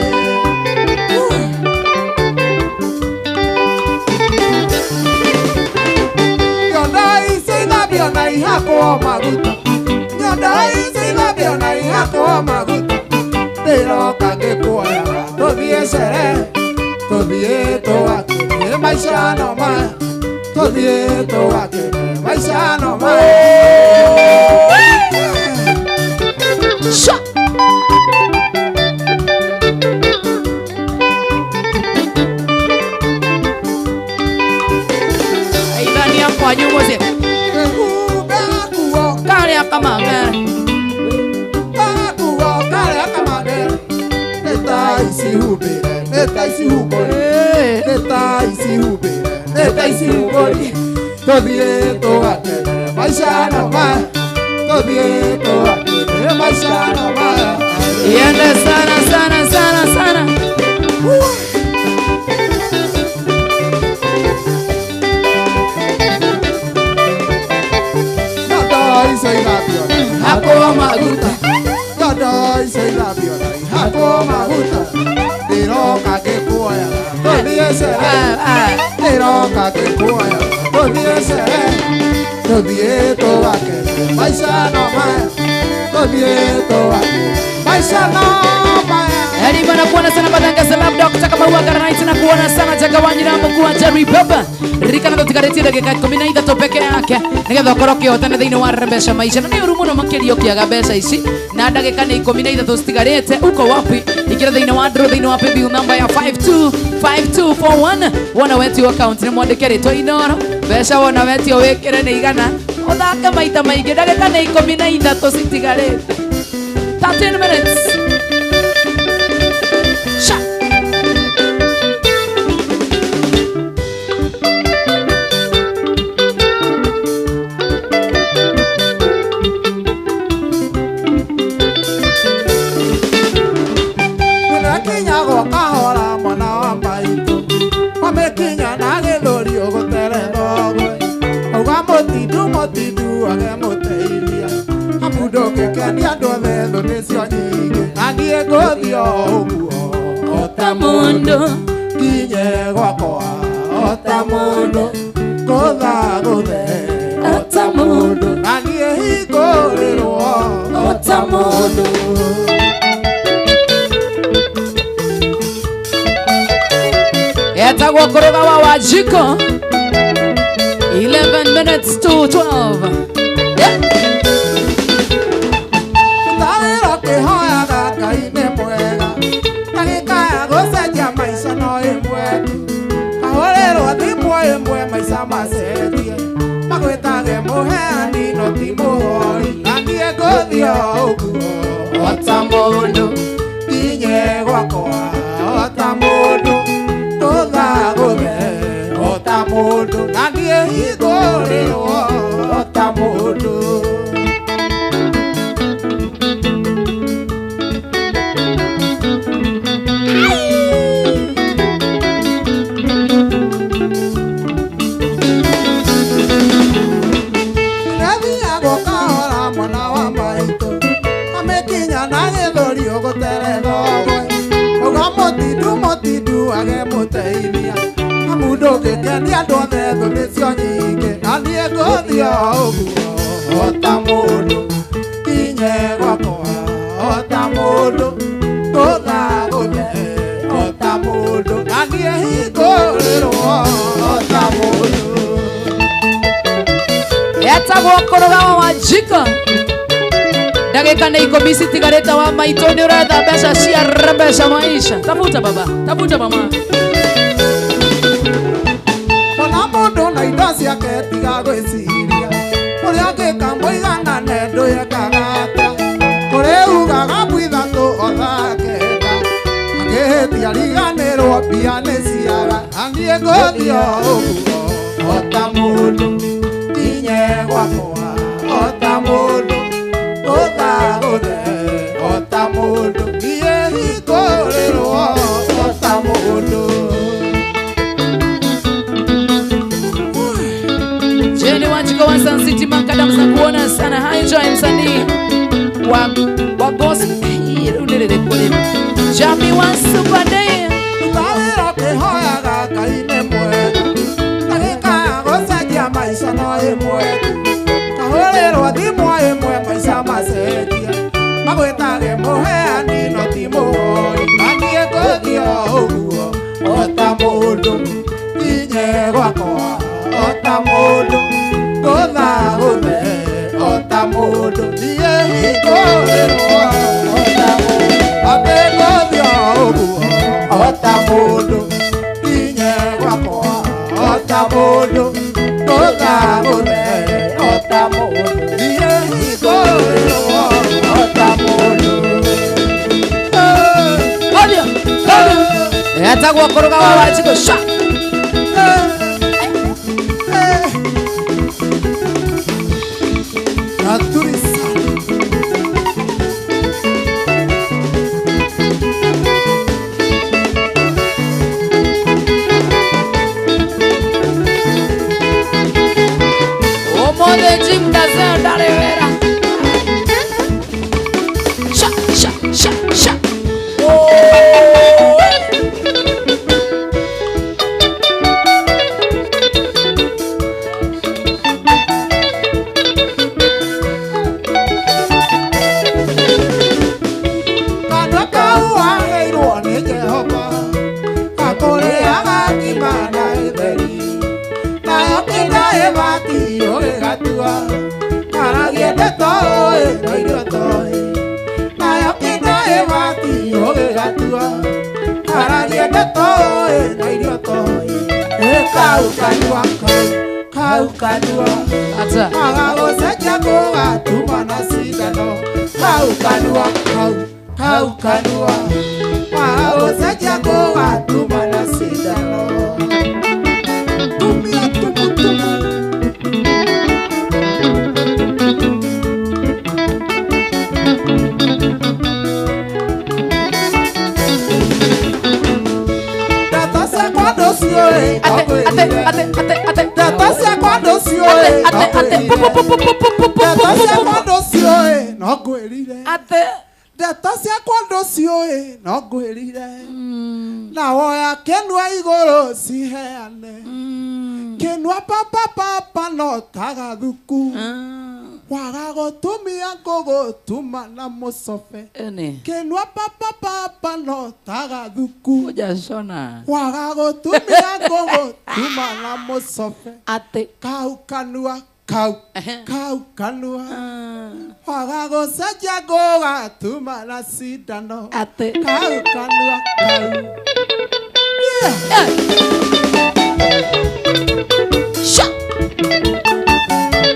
Nyondo ici thambio na ihakwo maguta Nyondo ici thambio na ihakwo maguta Ndĩroka ngĩkuoyaga tũthiĩ sherehe tũthiĩ tũgakene maica no maya tũthiĩ tũgakene maica no maya. Sha. Aithania kwanyu mũciĩ Kĩhumbe gakuo karĩa kamagere gakuo karĩa kamagere nĩ ta ici humbĩre nĩ ta ici humbũrie nĩ ta ici humbĩre nĩ ta ici humbũrie tũthiĩ tũgakene maica no maya tũthiĩ tũgakene maica no maya. Iende sana sana sana sana. Nyondo ici ithambio na ihakwo maguta Nyondo ici ithambio na ihakwo maguta Ndĩroka ngĩkuoyaga tũthiĩ sherehe Ndĩroka ngĩkuoyaga tũthiĩ sherehe tũthiĩ tũgakene maica no maya tũthiĩ tũgakene maica no maya. Elima na kuona sana Badanga Celeb Doctor kama huwa Garanite na kuona sana Jagawanyi na mkuu Jerry Baba Ririkana tũtigarĩtie ndagĩka 13 peke yake nĩgetha ũkorwo ũkĩhotana thĩinĩ wa mbeca maisha na nĩ ũru mũno makĩria ũkĩaga mbeca ici na ndagĩka nĩ 13 citigarĩte uko wapi ikĩra thĩinĩ wa draw thĩinĩ wa paybill number ya 525241 wona wetio account nĩ mwandĩke rĩtwa Inoro mbeca wona wetio wĩkĩre nĩ igana ũthake maita maingĩ ndagĩka nĩ 13 citigarĩte 13 minutes. Sha. Nĩnakinyagwo kahora mwana wa maitũ wamĩkinya na gĩthũri mũtindu age mũteithia amu ndũngĩkenia andũ othe thũ nĩcio nyingĩ na niĩ ngũthiĩ o ũguo o ta mũndũ nginye gwakwa o ta mũndũ ngũtha gũthe o ta mũndũ na niĩ hingũrĩrwo o ta mũndũ. Etagwo kũrũga wa Wanjikũ. 11 minutes to 12. Yeah. Ndawĩra kĩhoyaga Ngai nĩ mwega ndagĩka ya gũcenjia maica no ĩmwe tu kahũrĩrwo thimũ ĩmwe maica macenjie magwĩtage mũheani no ti mũhoi na niĩ ngũthiĩ o ũguo o ta mũndũ nginye gwakwa o ta mũndũ ngũtha gũthe o ta mũndũ na niĩ hingũrĩrwo o ta mũndũ. Nathiaga kahora mwana wa maitũ amĩkinya na gĩthũri ũgũterethogwe uga mũtindu mũtindu age mũteithia amu ndũngĩkenia andũ othe thũ nĩcio nyingĩ na niĩ ngũthiĩ o ũguo o ta mũndũ nginye gwakwa o ta mũndũ ngũtha gũthe o ta mũndũ na niĩ hingũrĩrwo o ta mũndũ. Etagwo kũrũga wa Wanjikũ. Ndagĩka nĩ ikũmi citigarĩte wa maitũ nĩ ũretha mbeca cia mbeca maisha. Tafuta baba, tafuta mama. Ona mũndũ na indo ciake tiga gwĩciria ũrĩa angĩka mũiganane ndũyekaga atĩa kũrĩ ugaga mbui ithatũ o thaa kenda angĩhĩtia riganĩrwo mbia nĩ ciaga na niĩ ngũthiĩ o ũguo o ta mũndũ nginye gwakwa o ta mũndũ ngũtha gũthe o ta mũndũ niĩ hingũrĩrwo o ta mũndũ. Jeni Wanjikũ wa Sun City Makadams na kuona sana. Hi Joy msanii wa gospel Jami wa Super Day. Ndawĩra kĩhoyaga Ngai nĩ mwega ndagĩka ya gũcenjia maica no ĩmwe tu kahũrĩrwo thimũ ĩmwe maica macenjie magwĩtage mũheani no ti mũhoi na niĩ ngũthiĩ o ũguo o ta mũndũ nginye gwakwa o ta mũndũ ngũtha gũthe o ta mũndũ niĩ hingũrĩrwo o ta mũndũ atĩ ngũthiĩ o ũguo o ta mũndũ nginye gwakwa o ta mũndũ ngũtha gũthe o ta mũndũ niĩ hingũrĩrwo o ta mũndũ. Odio, odio. Etagwo kũrũga wa Wanjikũ. Sha. Naturisa. Ũmũthĩ Jim Dazel ndarĩ wĩra. Sha, sha, sha, sha. Kanua kau waheirwo nĩ Jehova gakũrĩaga ngima na gĩtheri nayo kĩnda ĩbati ũgĩgatua karagie ndeto ĩ no irio toĩ nayo kĩnda ĩbati ũgĩgatua karagie ndeto ĩ no irio toĩ ĩ kau kanua kau kau kanua Ata. agagũcenjia gũgatuma na cindano kau kanua kau kau kanua agagũcenjia gũgatuma na cindano tumia tumu tumu. Ndeto ciakwa ndũciũĩ Ate, ate, ate, ate, ate. Ndeto ciakwa ndũciũĩ. ndũciũĩ Ate ate pu pu pu pu pu pu pu pu Ndeto pu ciakwa pu. ndũciũĩ no ngwĩrire. Ate Ndeto ciakwa ndũciũĩ no ngwĩrire. Na woya kĩnua igũrũ ciheane. Kĩnua papa papa no tagathuku. Waga gũtumia ngũgũtuma na mũcobe. Ene. Kĩnua papa papa no tagathuku. Kuja shona. Waga gũtumia ngũgũtuma na mũcobe. Ate. Kau kanua kau Ehe. kau kanua. Waga gũcenjia ngũgatuma na cindano. Ate. Kau kanua kau. Yeah. Sha.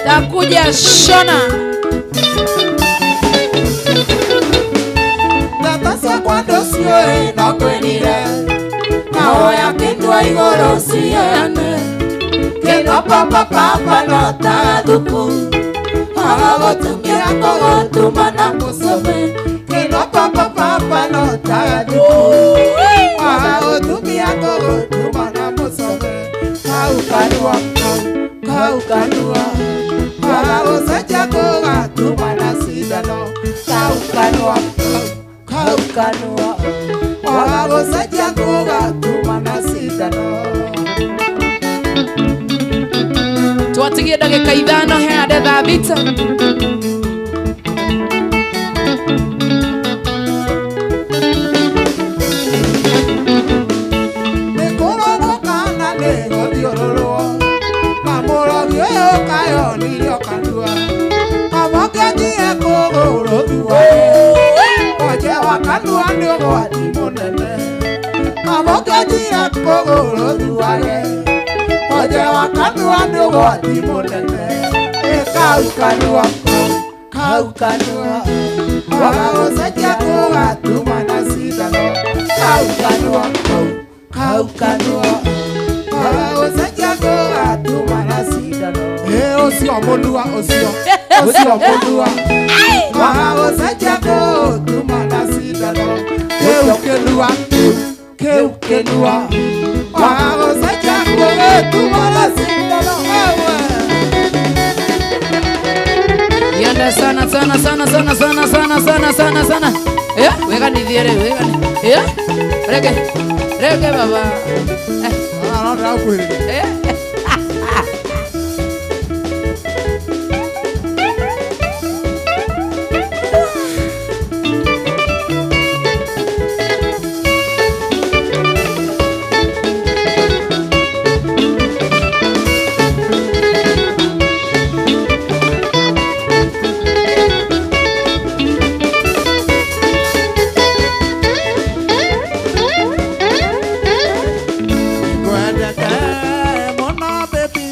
Takuja shona. Ndeto ciakwa ndũciũĩ no ngwĩrire. Na woya kĩnua igũrũ ciheane. Kĩnua papa papa no tagathuku. Waga gũtumia ngũgũtuma na mũcobe. Kĩnua papa papa no tagathuku. Waga gũtumia ngũgũtuma na mũcobe. Kau kanua kau kau kanua. Waga gũcenjia ngũgatuma na cindano. Kau kanua kau kau kanua. Waga gũcenjia ngũgatuma na cindano. Twatigie ndagĩka ithano he ande thaa thita. Nĩkũrogũkana nĩgũthiũrũrwo na mũrogi ũyũ kayonirio kanua kamũkĩnjie kũgũrũ thuaĩ onje wa kanua nĩ ũgwati mũnene kamũkĩnjie kũgũrũ thuaĩ onje wa kanua nĩ ũgwati mũnene ĩ kau kanua kau kau kanua waga gũcenjia kũgatuma na cindano kau kanua kau kau kanua waga gũcenjia kũgatuma na cindano ĩ ũcio mũnua ũcio ũcio mũnua waga gũcenjia kũtuma na cindano kĩu kĩnua kĩu kĩu kĩnua waga gũcenjia kũgĩtuma na cindano ewe. Yenda sana sana sana sana sana sana sana sana sana. Eh, weka nithiere weka ni. Eh? Reke. Reke baba. Eh, Ah, no ndĩrakwĩrire. eh. Nĩngwendete mũno baby,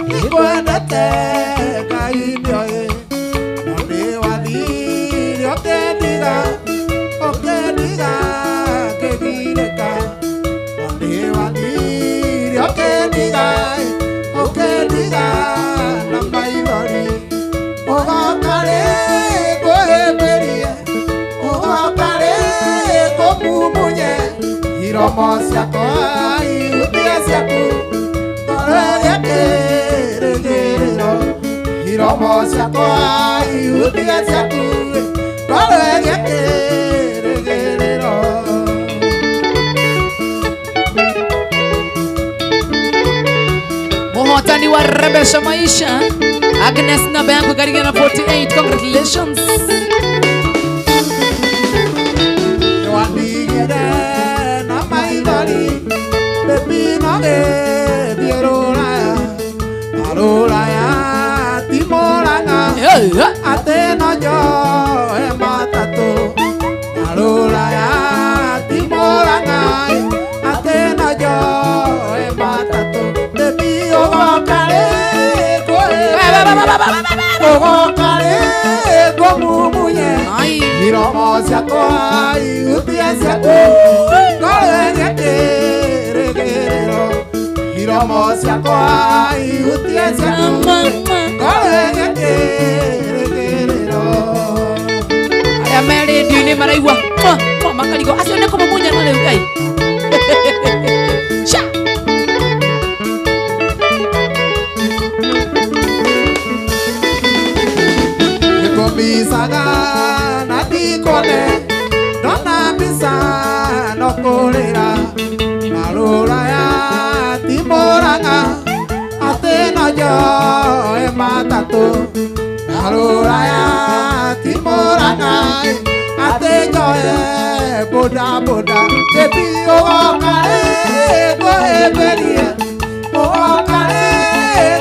nĩngwendete Ngai nĩoĩ, no nĩwathire ũkĩndiga, ũkĩndiga ngĩgirĩka. No nĩwathire ũkĩndiga, ũkĩndiga na maithori. Ũgoka rĩ ngũhĩmbĩrie, ũgoka rĩ ngũmumunye, iromo ciakwa ihutia ciaku ngoro gĩkĩrĩgĩrĩro. Iromo ciakwa ihutia ciaku ngoro gĩkĩrĩgĩrĩro. Muhotani wa Rebesha Maisha Agnes namba yangu karibia na 48. Congratulations. Nĩwandigire na maithori baby no gĩthiĩ rũraya na rũraya ti Mũrang'a Eh, eh. atĩ no njoe matatũ na rũraya ti Mũrang'a atĩ no njoe matatũ baby ũgoka rĩ ngũhĩmbĩrie ũgoka rĩ ngũmumunye Ai. iromo ciakwa ihutia ciaku ngoro gĩkĩrĩgĩrĩro iromo ciakwa ihutia ciaku Mama. ngoro gĩkĩrĩgĩrĩro. Aya me redio-inĩ maraigua mwa, mwa, makarigwo acio nĩ kũmumunyana rĩu Ngai. Sha. Ngũrotaga na ndikone ndona mbica no kũrĩra na rũraya ti Mũrang'a atĩ no njoe matatũ na rũraya ti Mũrang'a atĩ njoe boda boda baby ũgoka rĩ ngũhĩmbĩrie ũgoka rĩ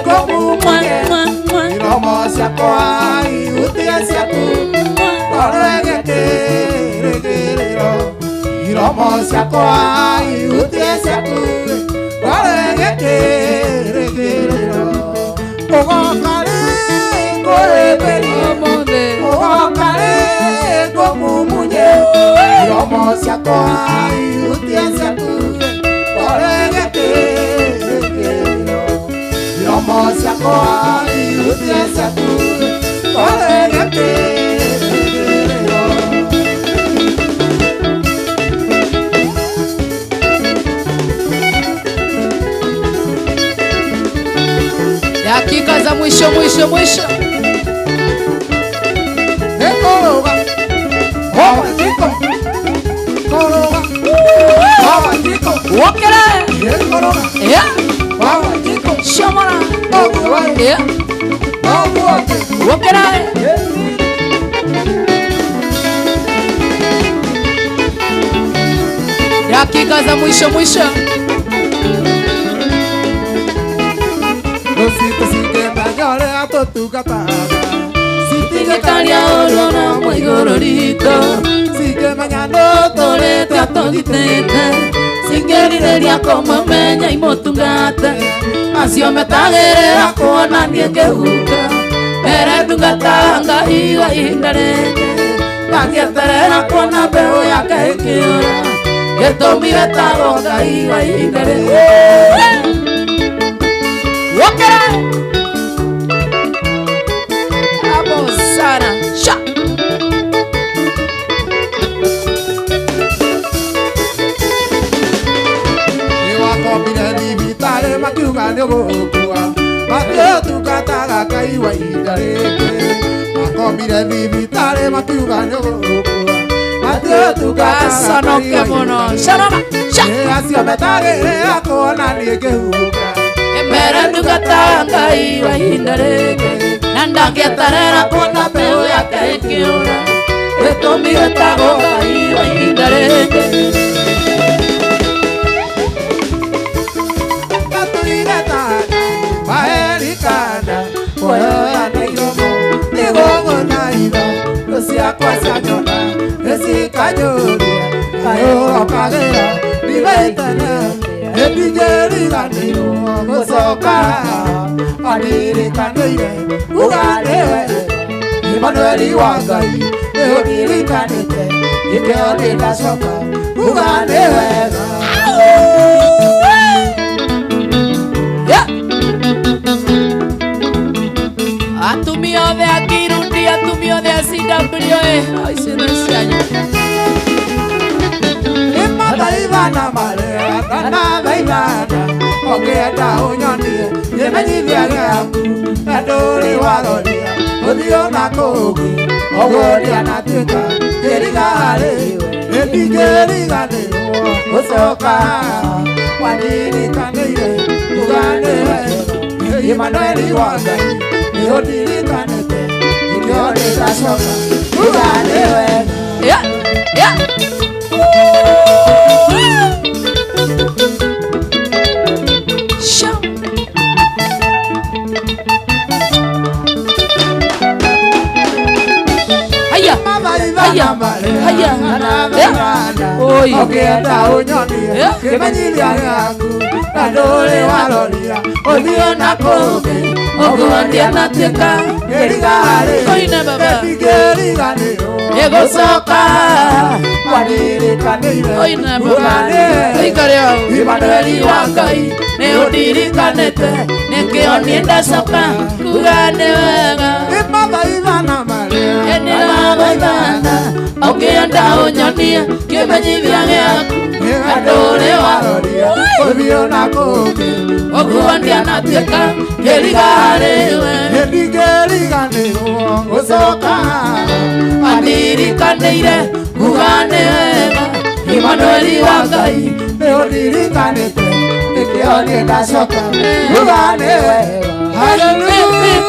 ngũmumunye iromo ciakwa ihutie ciaku ndorege kĩrĩgĩrĩro iromo ciakwa ihutie ciaku ndorege kĩrĩgĩrĩro ũgoka rĩ ngũhĩmbĩrie ũgoka rĩ ngũmumunye iromo ciakwa ihutie ciaku ndorege kĩrĩgĩrĩro iromo ciakwa ihutie ciaku ndorege kĩrĩgĩrĩro. Dakika za mwisho mwisho mwisho. Koroga, oh, koroga, oh, Wokera. Koroga, Yeah. oh, Shomora. oh, Yeah. oh, Wokera. Dakika za mwisho mwisho. Sitingetaria orona mwigoro rito Torete atogitete Singerireria komamenya imotungate Acio metagĩrĩra kuona niĩ ngĩhuka Mbere ndungata Ngai wa ihinda rĩngĩ Ngagĩeterera kuona mbeũ yake ĩkĩũra Gĩtũmi wetagwo Ngai wa ihinda rĩngĩ. Wokera. Hapo sana. Sha. Nĩwakomire thibitarĩ makiuga nĩũgũkua matiũtungataga Ngai wa ihinda rĩngĩ makomire thibitarĩ makiuga nĩũgũkua matiũtungataga Sanoke mũno. Sharona. Sha. Acio metagĩrĩra kuona niĩ ngĩhuka Mbere ndungata Ngai wa ihinda rĩngĩ na ndangĩeterera kuona mbeũ yake ĩkĩũra gĩtũmi wĩtagwo Ngai wa ihinda rĩngĩ. Tatuire tana maherikana kuoya na iromo nĩgũgũna itho thũ ciakwa cianyona nĩcikanjũria kaĩ ũrokagĩra ndigaitane nĩndingĩriganĩirwo gũcoka wanirikanĩire uga nĩwe Emmanueli wa Ngai nĩũndirikanĩte nĩkĩo ndĩnacoka uga nĩ wega. Yeah. Atumia othe a Kirundi, atumia othe a CWA, ici nĩ cianyu. Nĩmathaithana marethanathaithana ũngĩenda ũnyonie kĩmenyithia gĩaku na ndũrĩ waroria ũthiũ na kũngĩ ũguo ndianatuĩka kĩriga harĩ nĩndingĩriganĩrwo gũcoka wanirikanĩire uga nĩwe Emmanueli wa Ngai nĩũndirikanĩte nĩkĩo ndĩracoka uga nĩ wega. Yeah. Yeah. Sha. Haya. Haya. Haya. Oi. Ũngĩenda ũnyonie kĩmenyithia gĩaku na ndũrĩ waroria ũthiũ na kũngĩ Ũguo ndianatuĩka kĩriga harĩ Koine baba. nĩndingĩriganĩrwo Nĩgũcoka wanirikanĩire Koine uga baba. nĩwe Tũikare hau. Emmanueli wa Ngai nĩũndirikanĩte nĩkĩo niĩ ndacoka kuga nĩ wega. Nĩmathaithana Nĩndĩrathaithana ũngĩenda ũnyonie kĩmenyithia gĩaku Wendo ũrĩ waroria ũthiũ na kũngĩ Ũguo ndianatuĩka kĩriga harĩ we. Nĩndingĩriganĩrwo gũcoka. Andirikanĩire kuga nĩ wega Imanueli wa Ngai. Nĩ ũndirikanĩte nĩkĩo niĩ ndacoka kuga nĩ wega. Hallelujah.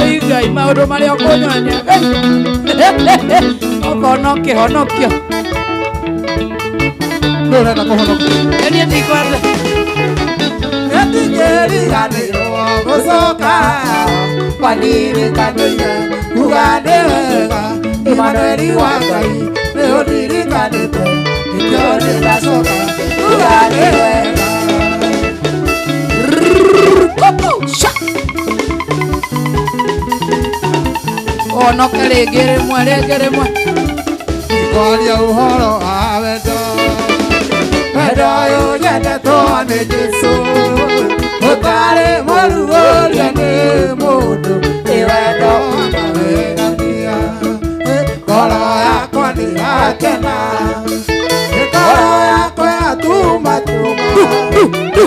Oi Ngai, maũndũ marĩa ũkũnyonia ũkona ũkĩhonokio. Nĩ ũrenda kũhonokio? Niĩ ndikwenda. Nĩndingĩriganĩrwo gũcoka wanirikanĩire kuga nĩ wega Imanueli wa Ngai nĩ ũndirikanĩte nĩkĩo niĩ ndacoka kuga nĩ wega. Kuku, sha. Ũhonoke rĩngĩ rĩmwe, rĩngĩ rĩmwe. Kwaria ũhoro wa wendo, wendo ũyũ nyendetwo nĩ Jesũ, ũtarĩ mũruũrie nĩ mũndũ, nĩ wendo wa magegania. Ngoro yakwa nĩ yakena, ngoro yakwa yatumatuma,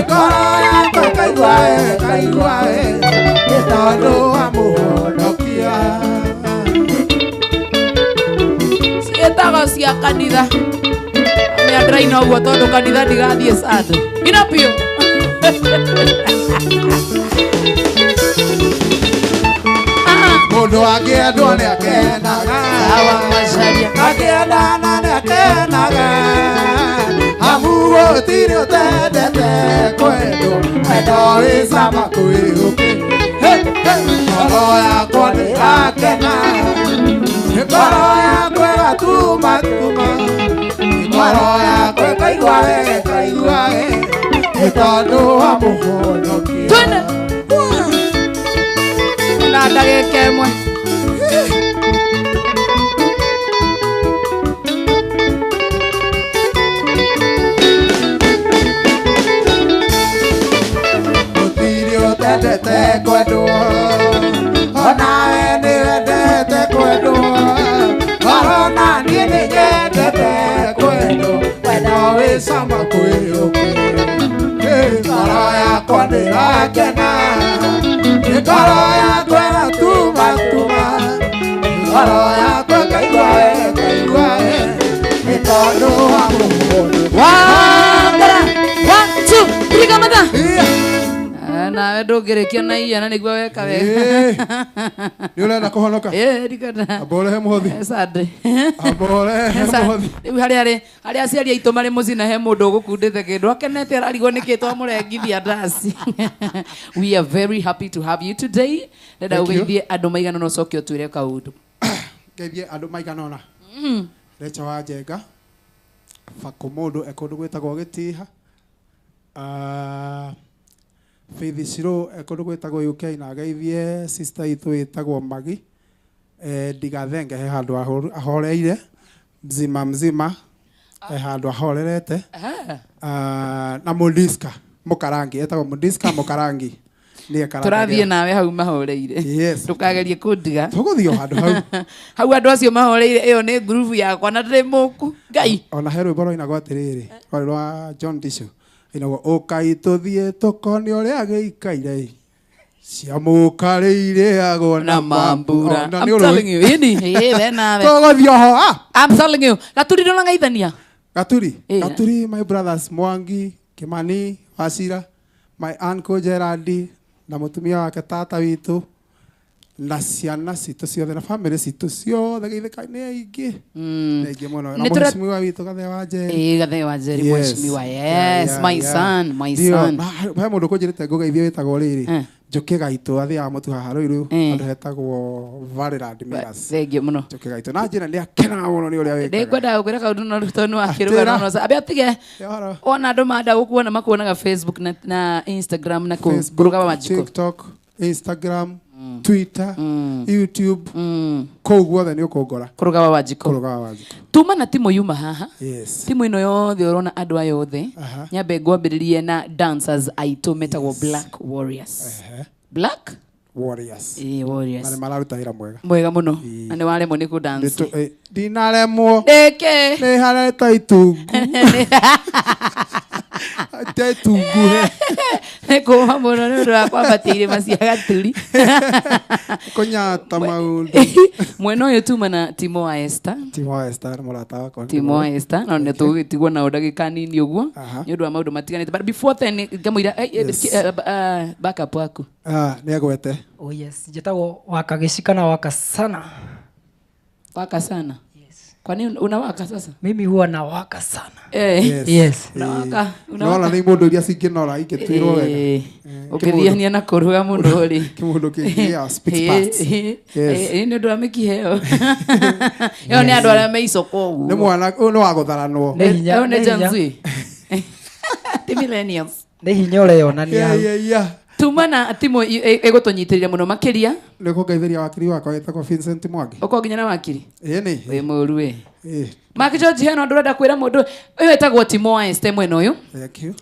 ngoro yakwa ĩkaigua wega, ĩkaigua wega, nĩ tondũ wa mũhonokia. Ciĩtagwo cia kanitha. Nĩ ndĩraina ũguo tondũ kanitha ndigathiĩ Sunday. Ina biũ. Mũndũ angĩendwo nĩ akenaga. Sawa Macharia. Akĩendana nĩ akenaga, amu gũtirĩ ũtendete kwendwo, wendo wĩ cama kwĩ ũkĩ. Ngoro yakwa nĩ yakena, ngoro yakwa ĩgatumatuma, ngoro yakwa ĩkaigua wega, ĩkaigua wega, nĩ tondũ wa mũhonokia. Twende. Na ndagĩka ĩmwe. Gũtirĩ ũtendete kwendwo, onawe nĩ wendete kwendwo, orona niĩ nĩ nyendete kwendwo, wendo wĩ cama kwĩ ũkĩ. Ngoro yakwa nĩ yakena, ngoro yakwa ĩgatumatuma, ngoro yakwa ĩkaigua wega, ĩkaigua wega, nĩ tondũ wa mũhonokia. Wangara. One, two, three, kamatha. Yeah. Nawe ndũngĩrĩkia na iya na nĩguo weka wega. Nĩ ũrenda kũhonoka? Ĩĩ, ndikwenda. Amba ũrehe mũhothi. Sunday. Amba ũrehe mũhothi. Rĩu harĩa aciari aitũ marĩ mũciĩ na he mũndũ ũgũkundĩte kĩndũ akenete ararigwo nĩkĩ twamũrengithia ndaci. We are very happy to have you today. Ndenda Thank you. ũgeithie andũ maigana ũna ũcoke ũtwĩre kaũndũ. Ngeithie andũ maigana ũna. Recha wa Njenga, Bakũ mũndũ e kũndũ gwĩtagwo Gĩtiha, Faith Shiro e kũndũ gwĩtagwo UK, na ngeithie sister itũ ĩtagwo Magi, Ndigathenge he handũ ahoreire mzima mzima, he handũ ahorerete. Na Mũdiska Mũkarangi, etagwo Mũdiska Mũkarangi, nĩ Tũrathiĩ ekarangagĩra. Nawe hau mahoreire. Yes. Ndũkagerie kũndiga. Tũgũthiĩ o handũ hau. Hau andũ acio mahoreire, ĩyo nĩ ngurubu yakwa na ndĩrĩ mũku Ngai. Ona he rwĩmbo rwainagwo atĩrĩrĩ, rwarĩ rwa John Tishu, inagwo ũkai tũthiĩ tũkone ũrĩa gĩikaire ciamũkarĩirĩagwo na mambura. Ona nĩ I'm ũrũĩ. Telling you, ĩni ĩ we nawe. Tũgũthiĩ oho, ah! I'm telling you, Gaturi ndũnangaithania. Gaturi. Ĩ. Gaturi, my brothers Mwangi, Kimani, Wacira, my uncle Gerard na mũtumia wake, tata witũ na ciana citũ ciothe na family citũ ciothe, geithĩka nĩ aingĩ, nĩ aingĩ mũno, na Nĩ tũra- mũheshimiwa witũ Gathee wa Njeri. Ĩ, Gathee wa Njeri. Yes. Mheshimiwa, Yeah, yes, my son, my Ndio, son. na he mũndũ kũnjĩrĩte ngũgeithie wĩtagwo rĩrĩ Njũkĩ Gaitũ, athiaga mũtu haha Rũirũ, handũ hetagwo Valleyland Millers. Thengiũ mũno. Njũkĩ Gaitũ na njĩra nĩ akenaga mũno nĩ ũrĩa wĩkaga. Ndĩkwendaga gũkwĩra kaũndũ no tondũ nĩ wakĩrũga. Atĩra. No ambe atige. Ũhoro. Wona andũ manda gũkuona makuonaga Facebook na Instagram na kũ Facebook, kũrũgama Wanjikũ. TikTok, Instagram, Twitter, YouTube, kũu guothe nĩ ũkũngora. Kũrũgama Wanjikũ. Kũrũgama Wanjikũ. Tuma na timu yuma haha. Yes. Timu ĩno yothe ũrona andũ aya othe. Aha. Nyambe ngwambĩrĩrie na dancers aitũ metagwo Black Warriors. Ehe. Black Warriors. Ĩĩ, Na Warriors. nĩ mararuta wĩra mwega. Mwega mũno. Na nĩ waremwo nĩ kũ dance. Ndinaremwo. Ndĩkĩ? Nĩ hareta itungu. Te itungu he. Nĩ kũma mũno nĩ ũndũ wa kwambatia irĩma cia Gaturi. Kũnyata maũndũ. Mwena ũyũ tuma na Timo wa Esther. Timo wa Esther nĩ mũrata wakwa. Timo wa Esther no nĩ tũgĩtigwo nao ndagĩka nini ũguo Aha. nĩ ũndũ wa maũndũ matiganĩte, but before then ngamũira Yes. backup waku. Ah, nĩ agwete. Oh yes, njĩtagwo Wakagĩci kana Waka sana. Waka sana. Yes. Kwani unawaka sasa? Mimi huwa nawaka sana. Eh. Yes. Yes. Unawaka, Nona unawaka. nĩ mũndũ iria cingĩnora ingĩtuirwo wega. Eh, ũkĩthiania na kũruga mũno rĩ. Kĩmũndũ kĩngĩ speaks parts. Yes. Nĩ ũndũ wa mĩkiha ĩyo. Ĩyo nĩ andũ arĩa me icoko ũguo. Nĩ mwana ũyũ nĩ wa gũtharanwo. Nĩ hinya- Ĩyo nĩ nĩ Gen hinya. Z. Ti millennials. Nĩ hinya ũreyonania Yeah, hau. yeah, yeah. Tuma na timu ĩgũtũnyitĩrĩra mũno makĩria. Nĩ kũngeithĩria wakiri wakwa wĩtagwo Vincent Mwangi. Ũkorwo nginya na wakiri. Ĩĩ nĩ. Wĩ mũru we. Ĩĩ. Mark George hena ũndũ ũrenda kwĩra mũndũ ũyũ wĩtagwo Timo wa Esther mwena ũyũ. Thank you.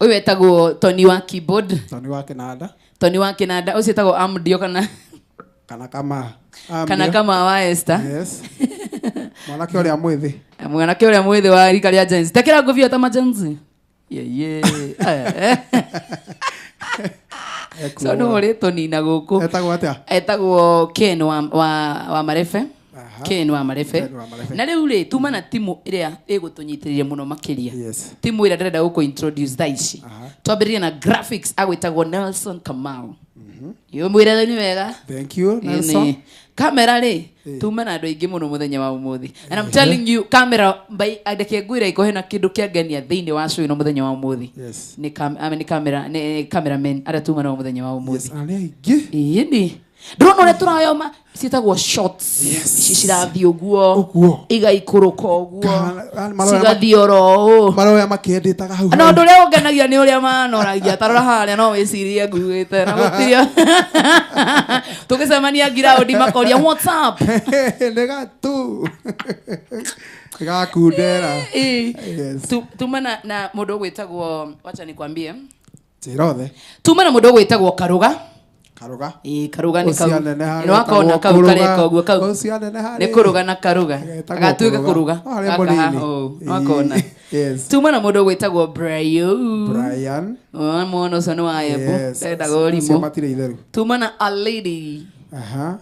Ũyũ wĩtagwo Tony wa keyboard. Tony wa kĩnanda. Tony wa kĩnanda ũcio wĩtagwo Amdio kana Kana kama. kana kama wa Esther. Yes. Mwanake ũrĩa mwĩthĩ. Mwanake ũrĩa mwĩthĩ wa rika rĩa Gen Z. Tekĩra ngũbia ta ma Gen Z. Yeah, yeah. So no ũrĩtũnina gũkũ. Etagwo atĩa? Etagwo Ken wa Marefe. Aha. Ken wa Marefe. Ken wa Marefe. Na rĩu rĩ tuma na timu ĩrĩa ĩgũtũnyitĩrĩire mũno makĩria. Yes. Timu ĩrĩa ndĩrenda gũkũ introduce thaa ici. Aha. Twambĩrĩrie na graphics agwĩtagwo Nelson Kamau. Yũ mwĩre nĩ wega. Thank you, Nelson. Nĩ. Kamera rĩ tuma na andũ aingĩ mũno mũthenya wa ũmũthĩ, and I'm telling you, kamera by reke ngwĩre iko hena kĩndũ kĩangenia thĩinĩ wa show ĩno mũthenya wa ũmũthĩ. Yes. Nĩ nĩ kamera, nĩ cameramen arĩa tuma nao mũthenya wa ũmũthĩ. Yes, na nĩ aingĩ. Ĩĩ nĩ ndĩrona ũrĩa tũrayoma ciĩtagwo shots. Yes. Ici cirathiĩ ũguo. Ũguo. Igaikũrũka ũguo. Maroya cigathiĩ oro ũũ. Maroya makĩendĩtaga hau. Na ũndũ ũrĩa ũngenagia nĩ ũrĩa manoragia ta rora harĩa no wĩcirie nguĩte na gũtirĩ tũgĩcemania ngiraũndi makoria, "What's up?" Nĩ gatu. Nĩ gakundera. Ĩĩ. Yes. Tuma na mũndũ ũgwĩtagwo, wacha nikwambie. Njĩra othe. Tuma na mũndũ ũgwĩtagwo Karuga. Karuga. Ĩĩ, Karuga nĩ kau. Ũcio aneneha Nĩ wakona getagwo kau Kũrũga. kareka ũguo kau. Ũcio aneneha Nĩ rĩ. kũrũga na Karuga. Getagwo Agatuĩka Kũrũga. kũrũga. No, arĩ Gaka mũnini. haha ũũ. Nĩ wakona. Yes. Tuma na mũndũ ũgwĩtagwo Brayo. Brian. Mwana ũcio nĩ wa Embu. Yes. Endaga Ũcio ũrimũ. matirĩ itheru. Tuma na a lady. Aha.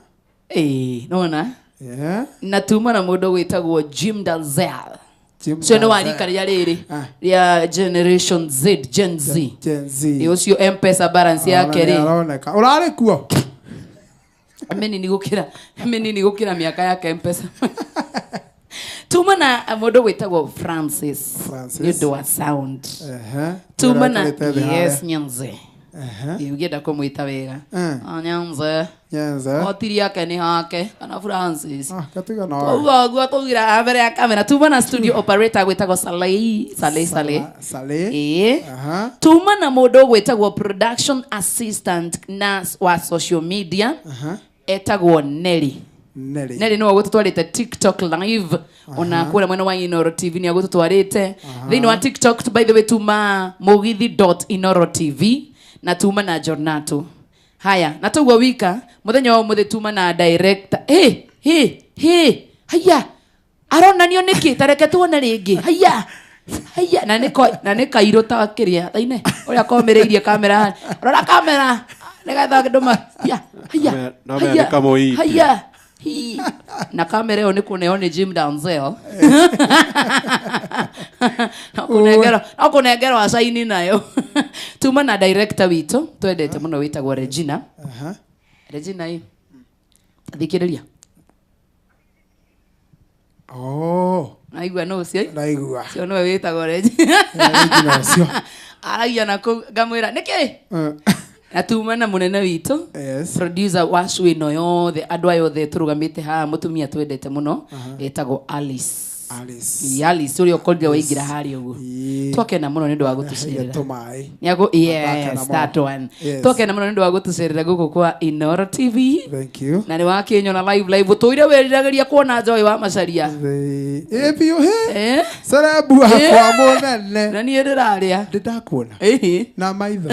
Ĩĩ, nona. Yeah. Na tuma na mũndũ ũgwĩtagwo Jim Dalzell. Jim Ũcio nĩ wa Dalzell. rika rĩa rĩrĩ Ah. rĩa Generation Z, Gen Z. Gen Z. Ĩ, ũcio Mpesa balance yake rĩ Aroneka. Ũrarĩ kuo? Mĩnini gũkĩra mĩaka yake Mpesa. Tuma na mũndũ wĩtagwo Francis. Francis. Nĩ ũndũ wa sound. Ehe. Tuma na Ũrĩa ũikarĩte thĩ yes harĩa. Nyanze. Ehe. Ĩ, ũngĩenda kũmwĩta wega. Eh. Ah, Nyanze. Nyanze. Otiri yake nĩ hake kana Francis. Ah, gatiga no. Ũguo ũguo tũgira mbere ya kamera. Tuma na studio operator gwĩtagwo Saleh, Saleh, Saleh. Saleh. Ĩĩ. Aha. Tuma na mũndũ ũgwĩtagwo production assistant na wa social media. Aha. Etagwo Nelly. Nelly. Nelly nĩwe ũgũtũtwarĩte TikTok live ona kũrĩa mwena wa Inoro TV nĩ agũtũtwarĩte thĩinĩ wa TikTok. By the way, tuma mũgithi.inoro TV na tuma na Jornato. Haya, na toguo wika mũthenya wa ũmũthĩ tuma na director. Hey, hey, hey, haya aronanio nĩkĩ? Ta reke tuone rĩngĩ. Haya, haya, na nĩ na nĩ kairũ ta kĩrĩa thaine ũrĩa komĩrĩirie kamera. Rora kamera nĩgetha ndũma haya, haya. No mea nĩ kamũiti. Haya. Hi. Na kamera ĩyo nĩ kũneo nĩ Jim Danzel. No kũnengerwo acaini nayo. Tuma na director witũ twendete mũno wĩtagwo Regina. Aha. Regina ĩ thikĩrĩria. Oh. Naigua nũ ũcio? Ndaigua. Ũcio nĩwe wĩtagwo Regina. Regina ũcio. Aragia na kũu ngamwĩra nĩkĩ. Eh, Na tuma na mũnene witũ, Yes. producer wa show ĩno yothe, andũ aya othe tũrũgamĩte haha, mũtumia twendete mũno etagwo Alice. Alice. Alice ũrĩa ũkorire waingĩra harĩa ũguo. Ĩĩ. Twakena mũno nĩ ũndũ wa gũtũcerera. Tũmaĩ. Nĩago, Ndakena yes, mũno. that one. Yes. Twakena mũno nĩ ũndũ wa gũtũcerera gũkũ kwa Inoro TV. Thank you. Na nĩ wakĩnyona live live ũtũire wĩriragĩria kuona Joy wa Macharia. Ĩ biũ hĩ. Eh? Cerebu wakwa mũnene. Na niĩ ndĩrarĩa. Ndĩndakuona. Ĩhĩ. Na maitho.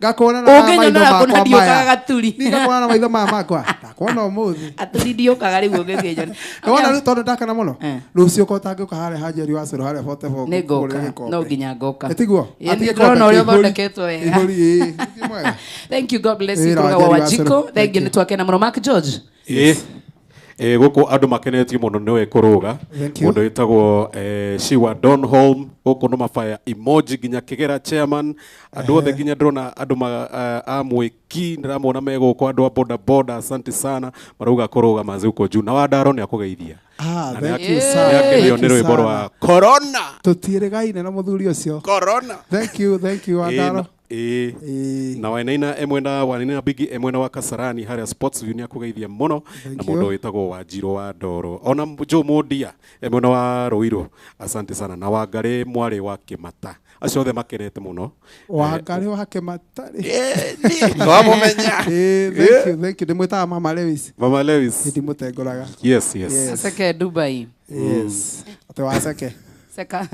Ngakuona na maitho Ũngĩnyonera makwa kũna ndiũkaga maya. gaturi. Niĩ ngakuona na maitho maya makwa. Ndakuona ũmũthĩ. Aturi ndiũkaga rĩu ũngĩkĩnyona. Nĩwona rĩu tondũ ndakena mũno. Eh. Rũciũ ko ũtangĩũka harĩa ha Njeri wa Cũrũ harĩa 44 Nĩ kũgũrĩra ngoka. gĩkombe. No nginya ngoka. Ĩ tiguo? Ĩ, Atige nĩ ndĩrona gĩkombe ũrĩa kĩihũri. ũthondeketwo wega. Ihũri, ĩ. Ti mwega. Thank you, God bless you. Wĩra wa Kũrũga wa Njeri wa Cũrũ. Wanjikũ. Thank Thank you, you. nĩ twakena mũno. Mark George. Ĩ ĩ gũkũ andũ makenetio mũno nĩwe kũrũga. Thank you. Mũndũ wĩtagwo Shiwa Donholm gũkũ nĩ mabaya emoji nginya Kĩgera chairman andũ othe nginya ndĩrona andũ a mwĩki ndĩramona me gũkũ andũ a boda boda asante sana marauga kũrũga manzi huko juu na Wandaro nĩ akũgeithia. Ah, Na thank nĩ you sana. nĩakenio Thank nĩ you rwĩmbo sana. rwa Corona. Tũtiĩrĩgaine na mũthuri ũcio. Corona. Thank you, thank you, Wandaro. Ĩ Ĩ. na Wainaina e mwena Wainaina Bigi e mwena wa Kasarani harĩa Sports View nĩ akũgeithia mũno Thank na mũndũ you. wĩtagwo Wanjirũ wa Ndoro ona Joe Mũndia e mwena wa Ruiru asante sana na Wangarĩ mwarĩ wa Kĩmata acio othe makenete mũno. Wangarĩ wa Kĩmatarĩ. Wamũmenya. Ĩ, thank you, thank you. Ndĩmwĩtaga Mama Lewis. Mama Lewis. Ndimũtengũraga. Yes, yes. Yes. Seke Dubai. Yes. Atĩ wa Seke. Seka.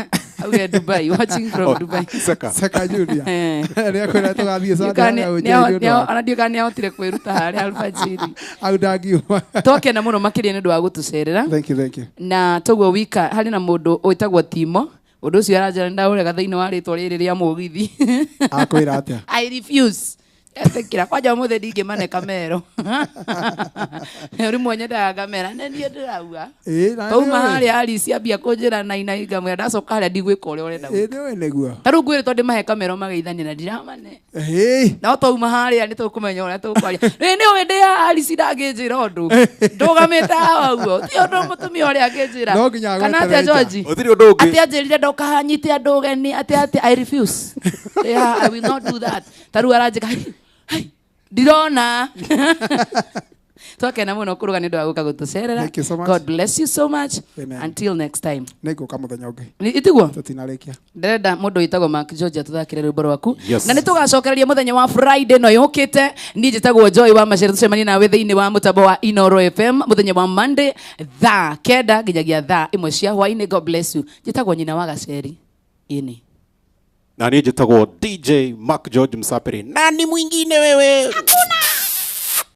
Auge Dubai. Watching from Dubai. Seka. Seka Junior. Eh. Nĩakwĩra tũgathiĩ Sunday harĩa Ũnjĩri nĩ ũndũ wa- Ona ndiũĩ kana nĩahotire kwĩruta harĩa alfajiri. Au ndangiuma. Twakena mũno makĩria nĩ ũndũ wa gũtũcerera. Thank you, thank you. Na toguo wika harĩ na mũndũ wĩtagwo Timo. Ũndũ ũcio aranjĩra nĩndaũrega thĩinĩ wa rĩtwa rĩrĩ rĩa mũgithi. Akwĩra atĩa? I refuse. Etĩkĩra kwanja ũmũthĩ ndingĩmane kamero. Rĩmwe nyendaga ngamera nĩ niĩ ndĩrauga. Ĩ, na Twauma nĩũĩ. harĩa Alice ambia kũnjĩra naina ngamwĩra ndacoka harĩa ndigwĩka ũrĩa ũrenda. Ĩ, nĩũĩ nĩguo. Ta rĩu ngwĩrĩtwo ndĩmahe kamero mageithanie na ndiramane. Ĩ. No twauma harĩa nĩ tũkũmenya ũrĩa tũkwaria. Rĩ nĩ ũĩ ndĩ haha Alice ndangĩnjĩra ũndũ. Ndũgamĩte haha ũguo. Ti ũndũ mũtumia ũrĩa angĩnjĩra. No nginya Kana agweterere atĩa nja. George? Gũtirĩ ũndũ ũngĩ. Atĩ anjĩrire ndũkahanyite andũ ũgeni atĩ atĩ I refuse. Yeah, I will not do that. Ta rĩu aranjĩka "Hai, hai, ndirona. Twakena mũno kũrũga nĩ ũndũ wa gũka gũtũcerera. Thank you so much. God bless you so much. Amen. Until next time. Nĩngũka mũthenya ũngĩ. Itiguo? Tũtinarĩkia. Ndĩrenda mũndũ wĩtagwo Mark George atũthakĩre rwĩmbo rwaku. Yes. Na nĩ tũgacokereria mũthenya wa Friday no yũkĩte. Niĩ njĩtagwo Joy wa Macere tũcemanie nawe thĩinĩ wa mũtambo wa Inoro FM mũthenya wa Monday thaa 9 nginyagia thaa 1 cia hwaĩ-inĩ. God bless you. Njĩtagwo nyina wa Gaceri. Ĩni. Na niĩ njĩtagwo DJ Mark George Msapiri. Nani mwingine wewe? Hakuna.